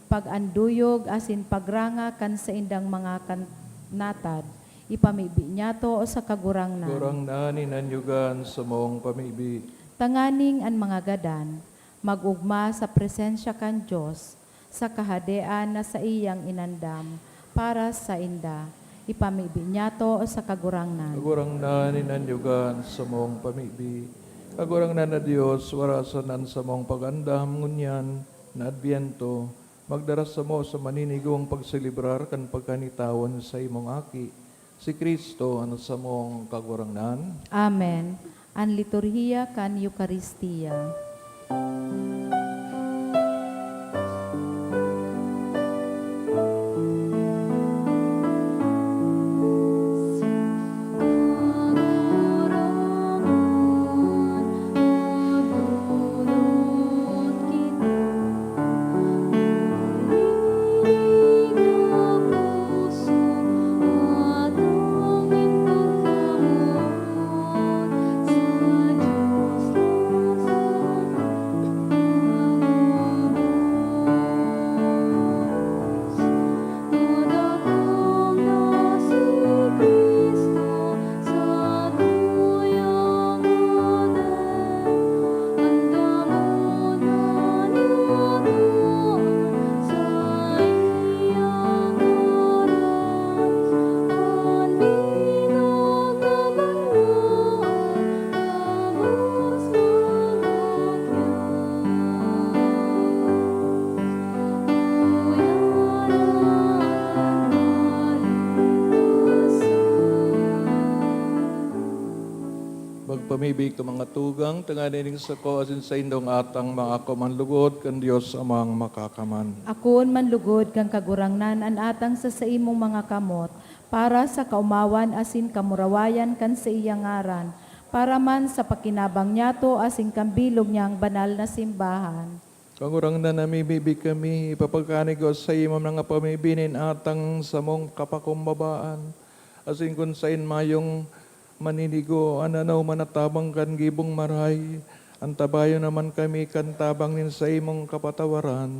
pag-anduyog asin pagranga kan saindang mga kan-, natad, ipamibi niyato sa Kagurangnan. Kagurangnan, hinanyuga an samong pamibi. Tanganing an mga gadan, mag-ogma sa presensya kan Dios, sa Kahadean na saiyang inandam para sainda. Ipamibi niyato sa Kagurangnan. Kagurangnan, hinanyuga an samong pamibi. Kagurangnan na Dios, warasan an samong pag-andam ngunyan na Adbyento, magdara samo sa maninigong pagselebrar kan pagkanitawon sa imong Aki, si Cristo an samong Kagurangnan. Amen. An liturhiya kan Eukaristia. Pamibi ko, mga tugang, tanganing sako asin saindong atang maako man lugod kan Dios Amang Makakaman. Akoon man lugod kan Kagurangnan an atang sa saimong mga kamot, para sa kaomawan asin kamurawayan kan saiyang ngaran, para man sa pakinabang niyato asin kan bilog niyang banal na simbahan. Kagurangnan, namimibi kami, ipapagkanigo saimo mga pamibi nin atang samong kapakumbabaan, asin kun saen mayong maninigo an anoman na tabang kan gibong marahay, antabayon naman kami kan tabang nin saimong kapatawaran,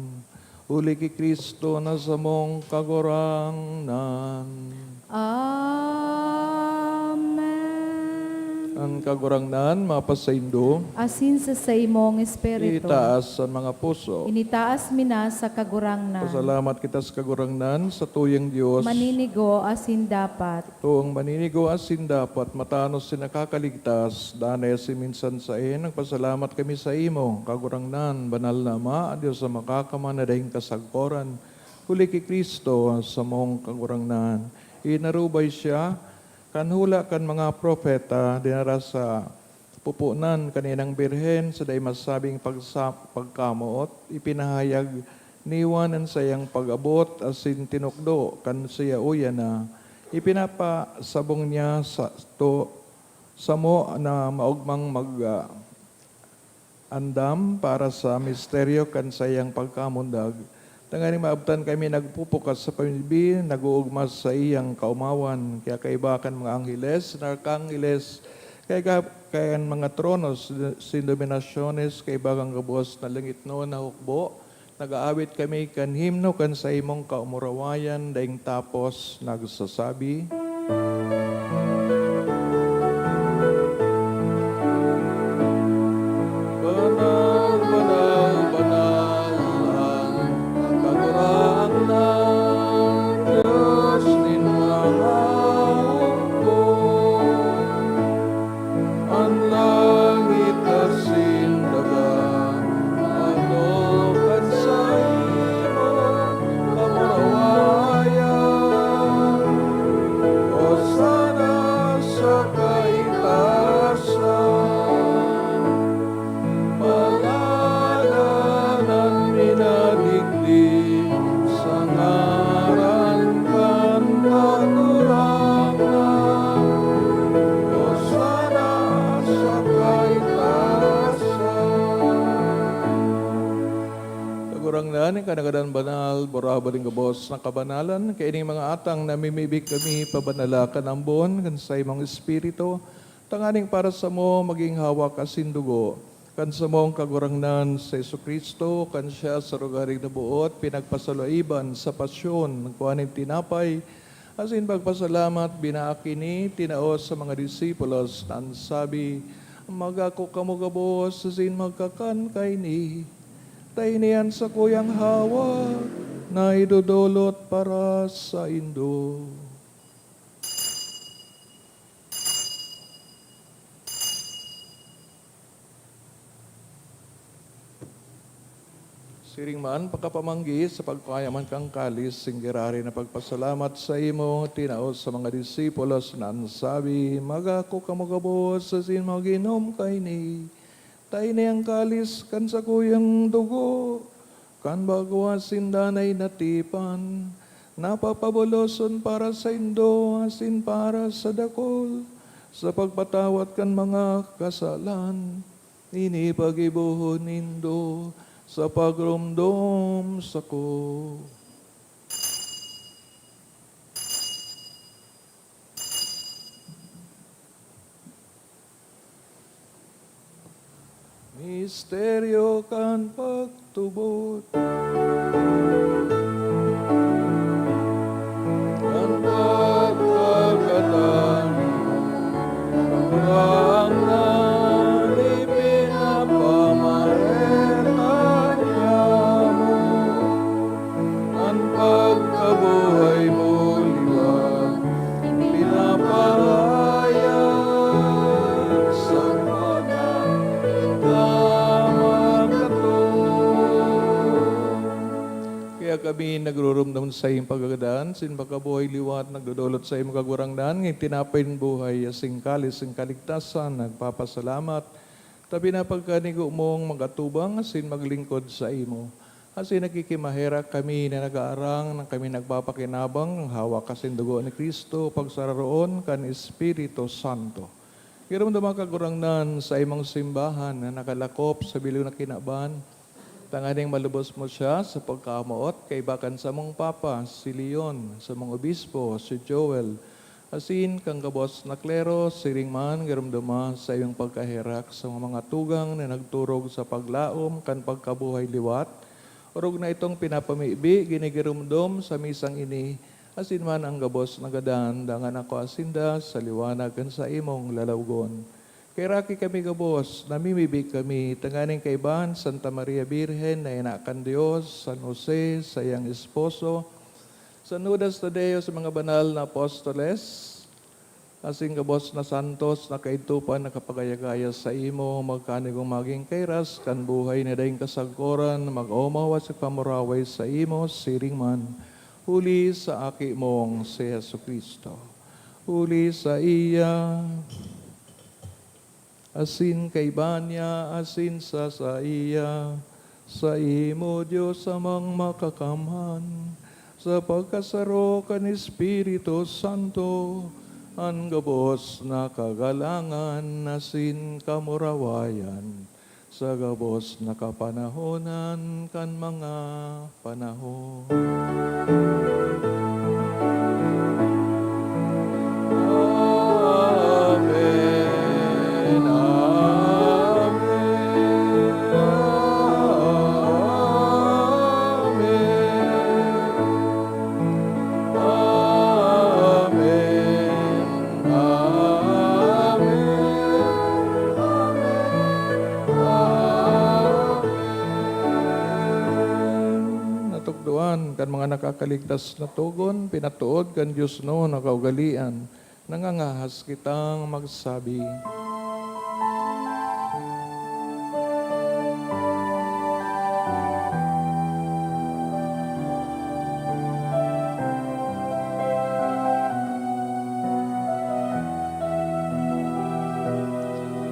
huli ki Cristo na samong Kagurangnan. Amen. An Kagurangnan mapasaindo. Asin sa saimong espiritu. Itaas an mga puso. Initaas mi na sa Kagurangnan. Pasalamat kita sa Kagurangnan, sa tuyang Dios. Maninigo asin dapat. Toong maninigo asin dapat, matanos sin nakakaligtas, danay asin minsan saen, nagpasalamat kami saimo, Kagurangnan, banal na Ama, Dios na makakaman na daing kasagkoran, huli ki Cristo, samong Kagurangnan. Inarubay siya kan hula kan mga propeta, dinara sa pupunan kan inang birhen sa dai masabing pagsa-, pagkamoot, ipinahayag ni Juan an saiyang pag-abot asin tinukdo kan siya uya na. Ipinapasabong niya sa to, samo na maogmang mag, ah, andam para sa misteryo kan saiyang pagkamundag, tanganing maabtan kami nagpupukas sa pamibi, nag-oogma sa saiyang kaomawan. Kaya kaiba kan mga angheles, na arkangeles, kaiba kan mga tronos, sin dominasyones, kaiba kan gabos na langitnon na hukbo, nag-aawit kami kan himno kan saimong kaumurawayan, daing tapos nagsasabi, Banal, banal, banal an Kagurangnan, Dios nin mga hukbo. An langit asin daga, ano kan saimong kamurawayan. Hosana sa kaitaasan. Paladan an minadigdi sa ngaran kan Kagurangnan. Hosana sa kaitaasan. Kagurangnan, ika na gadan banal, burahaw nin gabos na kabanalan. Kaining mga atang namimibi kami, pabanala kan ambon kan saimong Espiritu, tanganing para samo magin hawak asin dugo kan samong Kagurangnan, si Jesu-Cristo. Kan siya sa rogaring naboot, pinagpasalaiban sa pasyon, nagkua nin tinapay, asin pagpasalamat, binaak ini, tinao sa mga disipulos, na an sabi, "Mag-ako kamo gabos asin magkakan kaini. Ta ini an sakuyang hawak na idodolot para saindo." Siring man, pakapamanggi sa pagkua man kan kalis, singgirari na pagpasalamat saimo, tinao sa mga disipulos na an sabi, "Mag-ako kamo gabos asin mag-inom kaini. Ta ini an kalis kan sakuyang dugo kan bago asin danay na tipan, na papaboloson para saindo asin para sa dakul, sa pagpatawad kan mga kasalan. Ini paggibohon nindo sa pagromdom sako." Misteryo kan pagtubod. Kan pagkakatawo, Kagurangnan, ipinapamareta niamo. An pagkabuhay mo liwat, pinapahayag sa pagkamatay. Kaya kami Saimong pagkagadan, asin pagkabuhay liwat, nagdodolot saimo, Kagurangnan, ngin tinapay nin buhay, asin kalis nin kaligtasan, nagpapasalamat ta pinapagkanigo mong mag-atubang asin maglingkod saimo. Asin nakikimaherak kami na nag-aarang na kami nagpapakinabang kan hawak asin dugo ni Cristo, pagsararoon kan Espiritu Santo. Giromdoma, Kagurangnan, saimong simbahan na nakalakop sa bilog na kinaban, tanganing malubos mo siya sa pagkamoot kaiba kan samong Papa, si Leon, samong Obispo, si Joel, asin kan gabos na klero. Siring man, giromdoma saimong pagkaherak sa mga tugang na nagturog sa paglaom kan pagkabuhay liwat. Orog na itong pinapamibi, ginigiromdom sa misang ini, asin man an gabos na gadan, dangan ako sinda sa liwanag kan saimong lalawgon. Kaheraki kami gabos, namimibi kami, tanganing kaiba kan Santa Maria Birhen na ina kan Dios, San Jose, saiyang esposo, San Judas Tadeo, sa mga banal na apostoles, asin gabos na santos na kaidto pa nakapagaya-gaya saimo, magkanigong magin kairas kan buhay na daing kasagkoran, mag-omaw asin pamuraway saimo, siring man, huli sa Aki mong si Jesu-Cristo. Huli saiya, asin kaiba niya, asin sa saiya, saimo, Dios Amang Makakamhan, sa pagkasaro kan Espiritu Santo, an gabos na kagalangan asin kamurawayan, sa gabos na kapanahonan kan mga panahon. Amen. Amen. Amen. Amen. Amen. Amen. Amen. Natukdoan kan mga nakakaligtas na togon, pinatood kan diosnon na kaugalean, nangangahas kitang magsabi.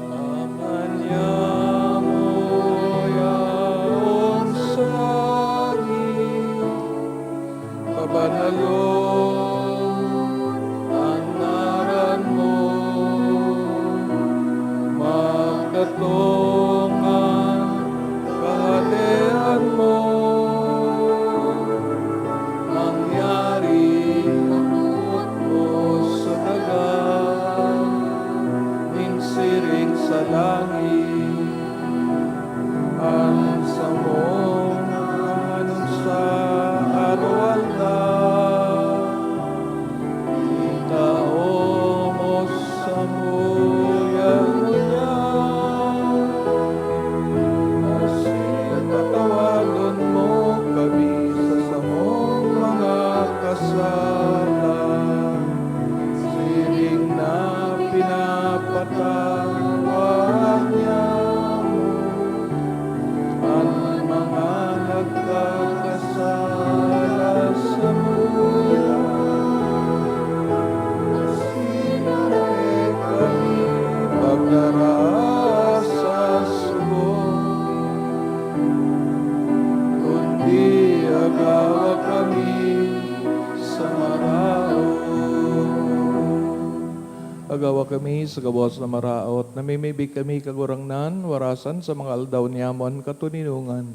Apan yaon sa langit, pabanalon an ngaran mo, magdatong an Kahadean mo, mangyari an boot mo sa daga, nin siring sa langit. An samong anon sa aroaldaw, itao mo samuya ngunyan, asin patawadon mo kami sa samong mga kasala, siring na pinapatawad niamo an mga nagkakasala samuya. Asin dai kami pagdara sa sugo, kundi agawa kami sa maraot. Agawa kami sa gabos na maraot, namimibi kami, Kagurangnan, warasan sa mga aldaw niamo an katoninongan,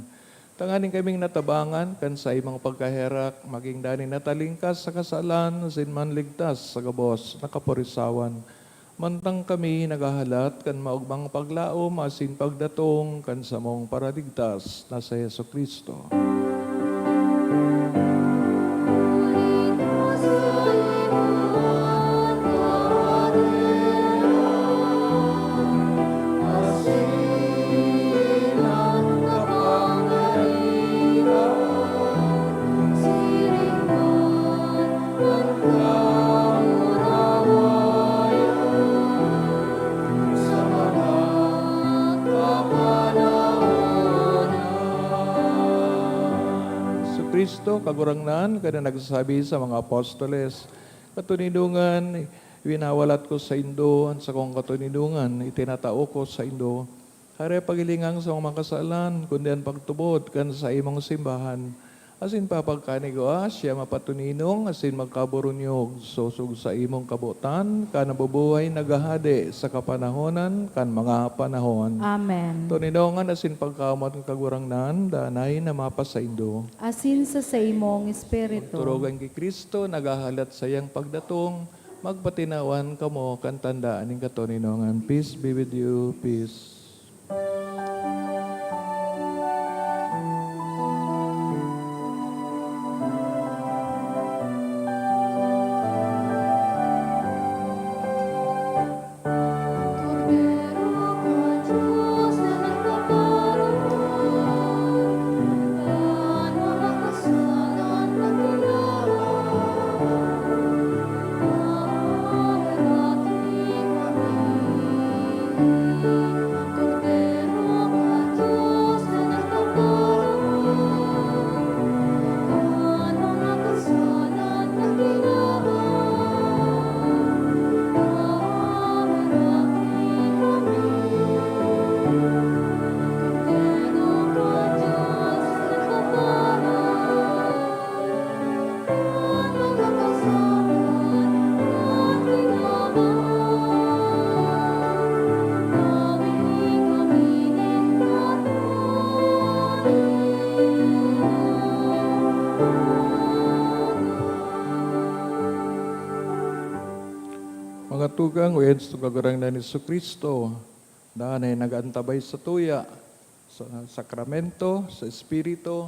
tanganing kaming natabangan kan saimong pagkaherak, magin danay natalingkas sa kasalan, asin manligtas sa gabos na kaporisawan. Mantang kami naghahalat kan maogmang paglaom asin pagdatong kan samong Paraligtas na si Jesu-Cristo. Kagurangnan, kaya nagsasabi sa mga apostoles, "Katoninongan, winawalat ko saindo an sakong katoninongan, itinatao ko saindo. Hare pagilingang sa mga kasalan, kundi an pagtubod kan saimong simbahan. Asin papagkanigwa siya mapatoninong asin magkaburunyog, sosog sa imong kabotan, kan nabubuhay naghahade sa kapanahonan kan mga panahon." Amen. Toninongan asin pagkaomot kan Kagurangnan, danay na mapasaindo. Asin sa saimong espiritu. Magturugan ki Cristo, naghahalat saiyang pagdatong, magpatinawan kamo kan tanda nin katoninongan. Peace be with you. Peace. Mga tugang, oyan sa Kagurangnan Jesu-Cristo, danay nag-antabay satuya sa sakramento, sa Espiritu,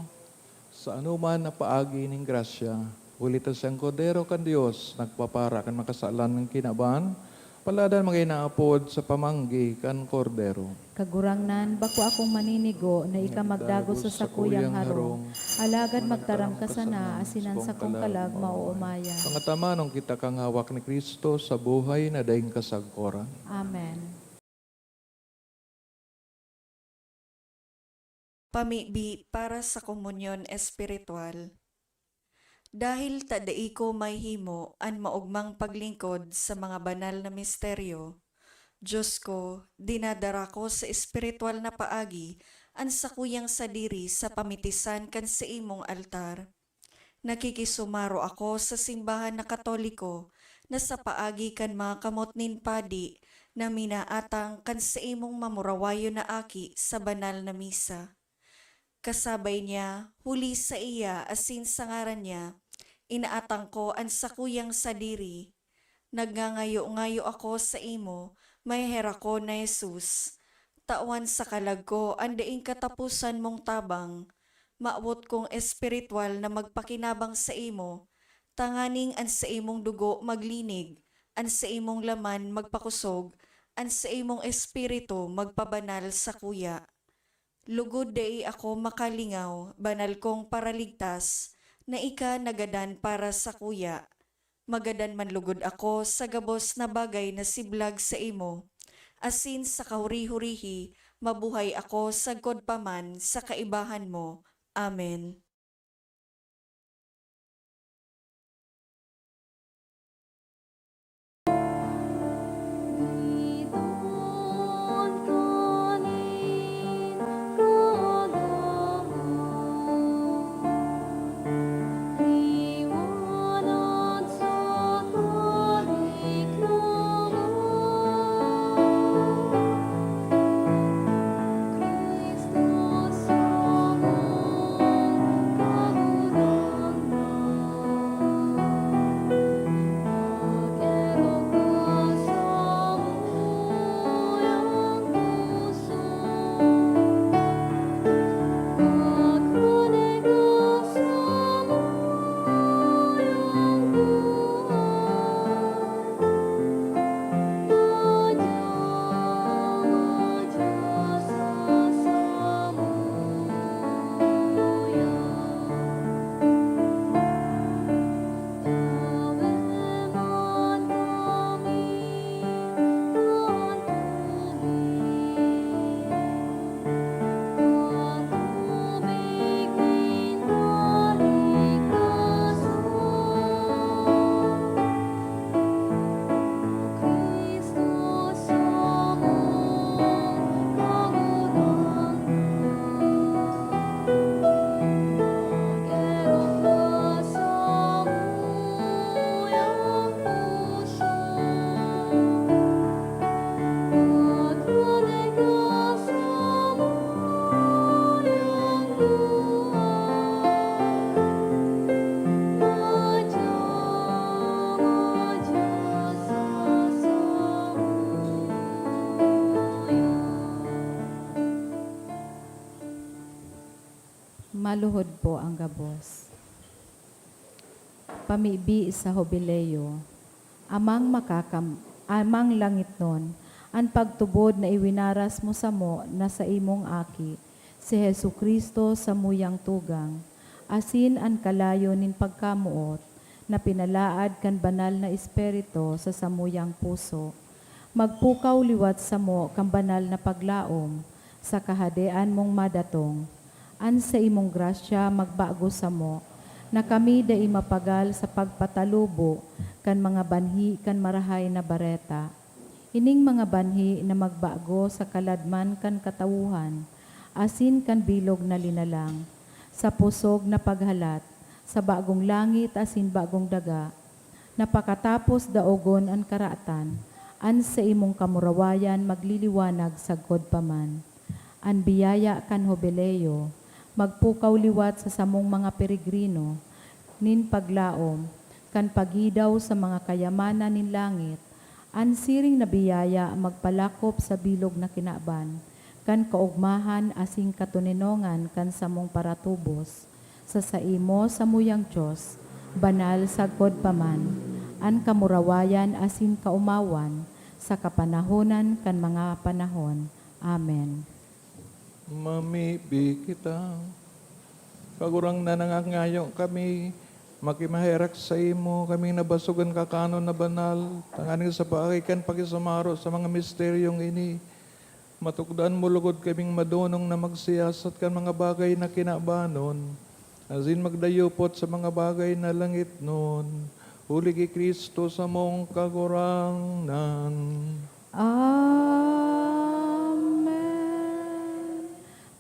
sa anoman na paagi nin grasya. Huli ta siyang Kordero kan Dios, nagpapara kan makasalan nin kinaban, paladan magin naapod sa pamanggi kan Kordero. Kagurangnan, bako akong maninigo na ika magdagos sa sakuyang harong, alagad magtaram ka sana, asin an sakong kalag maoomaya. Mga tamanong kita kan hawak ni Cristo sa buhay na daing kasagkoran. Amen. Pamibi para sa komunyon espiritual. Dahil ta dai ko mahihimo an maogmang paglingkod sa mga banal na misteryo, Dios ko, dinadara ko sa espiritual na paagi an sakuyang sadiri sa pamitisan kan saimong altar. Nakikisumaro ako sa simbahan na Katoliko na sa paagi kan mga kamot nin padi na minaatang kan saimong mamurawayon na aki sa banal na misa. Kasabay niya, huli saiya asin sa ngaran niya, inaatang ko an sakuyang sadiri. Nagngangayo-ngayo ako saimo, maheherakon na Jesus. Tawan sa kalag ko an daing kataposan mong tabang. Mawot kong espiritual na magpakinabang saimo, tanganing an saimong dugo maglinig, an saimong laman magpakosog, an saimong espiritu magpabanal sakuya. Lugod dai ako makalingaw, banal kong Paraligtas, na ika nagadan para sakuya. Magadan man lugod ako sa gabos na bagay na siblag saimo, asin sa kahuri-hurihi mabuhay ako sagkod pa man sa kaibahan mo. Amen. Luhod po ang gabos. Pamibi sa Jubileo. Amang makakam-, Amang langitnon, an pagtubod na iwinaras mo samo na sa imong Aki, si Jesu-Cristo, samuyang tugang, asin an kalayo nin pagkamoot na pinalaad kan Banal na Espiritu sa samuyang puso, magpukaw liwat samo kan banal na paglaom sa Kahadean mong madatong. An saimong grasya magbago samo, na kami dai mapagal sa pagpatalubo kan mga banhi kan Marahay na Bareta. Ining mga banhi na magbago sa kaladman kan katawohan, asin kan bilog na linalang, sa pusog na paghalat, sa bagong langit asin bagong daga, na pakatapos daogon an karatan, an saimong kamurawayan magliliwanag sagkod pa man. An biyaya kan Jubileo magpukaw liwat sa samong mga peregrino nin paglaom kan pagidaw sa mga kayamanan nin langit. An siring na biyaya magpalakop sa bilog na kinaban kan kaogmahan asin katoninongan kan samong paratubos. Sa saimo, samuyang Dios, banal sagkod pa man, an kamurawayan asin kaomawan sa kapanahonan kan mga panahon. Amen. Mamibi kita. Kagurangnan, nangangayo kami, makimaherak saimo, kami nabasog an kakanon na banal, tanganing sa paagi kan pakisumaro sa mga misteryong ini, matukdoan mo logod kaming madonong na magsiyasat kan mga bagay na kinabanon, asin magdayupot sa mga bagay na langitnon, huli ki Cristo samong Kagurangnan. Amen.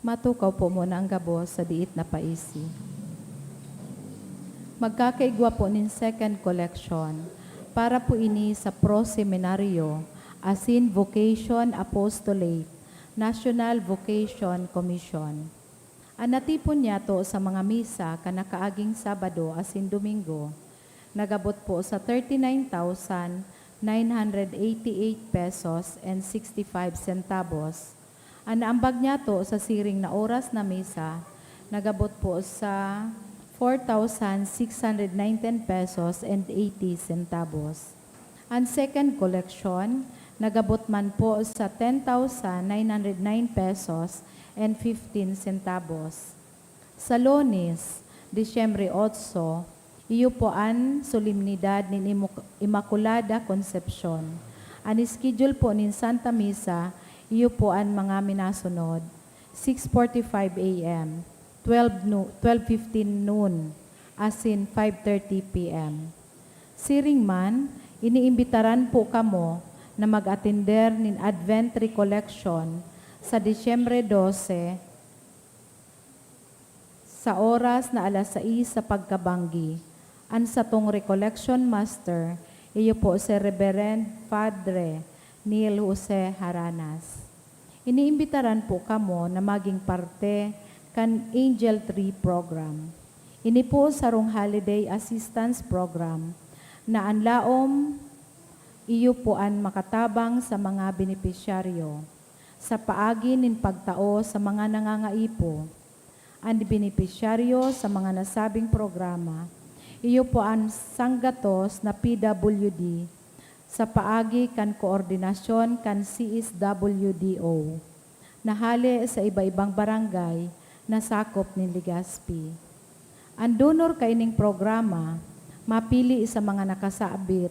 Matukaw po muna ang gabos sa diit na paisi. Magkakaigwa po nin second collection. Para po ini sa Pro Seminario asin Vocation Apostolate, National Vocation Commission. An natipon niyato sa mga misa kan nakaaging Sabado asin Domingo, nagabot po sa thirty-nine thousand nine hundred eighty-eight pesos and sixty-five centavos. An naambag niyato sa siring na oras na misa, nagabot po sa four thousand six hundred nineteen pesos and eighty centavos. An second collection, nagabot man po sa ten thousand nine hundred nine pesos and fifteen centavos. Sa Lunes, Disyembre otso, iyo po an solemnidad nin Imo-, Immaculada Concepcion. An schedule po nin Santa Misa, iyo po an mga minasunod: six forty-five A M, twelve no-, twelve fifteen noon, asin five thirty P M. Siring man, iniimbitaran po kamo na mag-atender nin Advent Recollection sa Disyembre dose, sa oras na alas sais sa pagkabanggi. An satong Recollection Master, iyo po si Reverend Padre Neil Jose Haranas. Iniimbitaran po kamo na maging parte kan Angel Tree Program. Ini po sarong holiday assistance program na an laom iyo po an makatabang sa mga benepisyaryo sa paagi nin pagtao sa mga nangangaipo. An benepisyaryo sa mga nasabing programa, iyo po an sanggatos na P W D sa paagi kan koordinasyon kan C S W D O, na hale sa iba-ibang barangay na sakop nin Legazpi. An donor kaining programa mapili sa mga nakasabit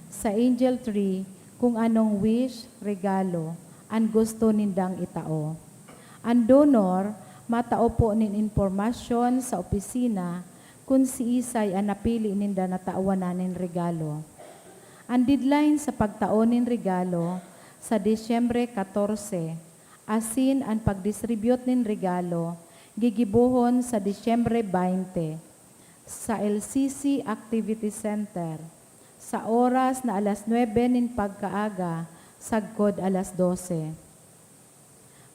sa Angel Tree kung anong wish, regalo, an gusto nindang itao. An donor matao po nin impormasyon sa opisina kun siisay an napili ninda na tawanan nin regalo. An deadline sa pagtao nin regalo sa Disyembre katorse, asin an pagdistribute nin regalo gigibohon sa Disyembre baynte sa L C C Activity Center, sa oras na alas nuebe nin pagkaaga sagkod alas dose.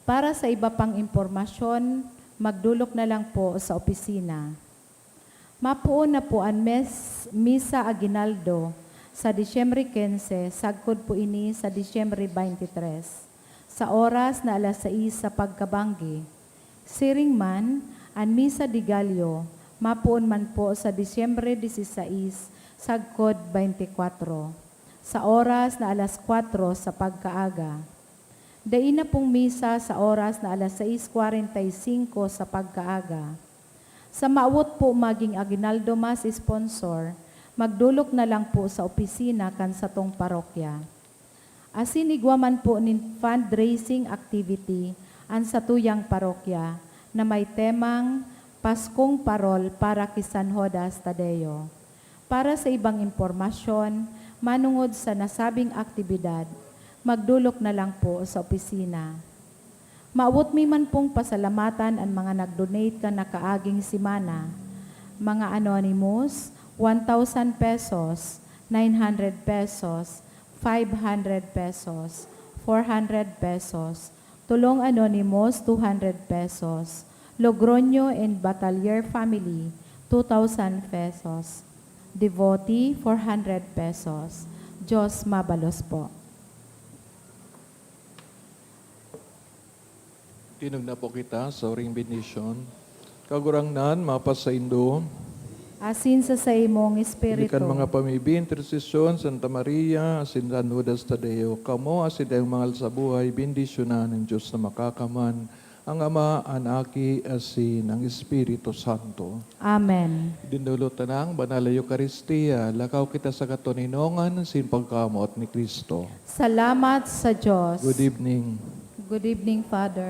Para sa iba pang impormasyon, magdolok na lang po sa opisina. Mapoon na po an mes-, Misa Aguinaldo sa Disyembre quince, sagkod po ini sa Disyembre twenty-three, sa oras na alas sais sa pagkabanggi. Siring man, An Misa de Gallo, mapoon man po sa Disyembre dieciséis, sagkod twenty-four, sa oras na alas kwatro sa pagkaaga. Dai na pong misa sa oras na alas sais kwarenta y singko sa pagkaaga. Sa mawot po magin aguinaldo mas sponsor, magdolok na lang po sa opisina kan satong parokya. Asin igwa man po nin fundraising activity an satuyang parokya na may temang Paskong Parol para ki San Judas Tadeo. Para sa ibang impormasyon manongod sa nasabing aktibidad, magdolok na lang po sa opisina. Mawot mi man pong pasalamatan an mga nag-donate kan nakaaging semana. Mga anonymous, one thousand pesos, nine hundred pesos, five hundred pesos, four hundred pesos, Tulong Anonymous, two hundred pesos, Logroño and Batalier family, two thousand pesos, Devotee, four hundred pesos. Diyos mabalos po. Tinog na po kita sa oring bendisyon. Kagurangnan, mapasaindo. Asin sa saimong Ini kan espiritu. Mga pamibi, intersesyon, Santa Maria, asin San Judas Tadeo, kamo asin dayong mangal sa buhay, bendisyonan ng Diyos na makakaman, ang Ama, an Aki, asin ang Espiritu Santo. Amen. Idinulot na ang Banal na Eukaristia, lakaw kita sa katoninongan sin pagkamoot ni Cristo. Salamat sa Diyos. Good evening. Good evening, Father.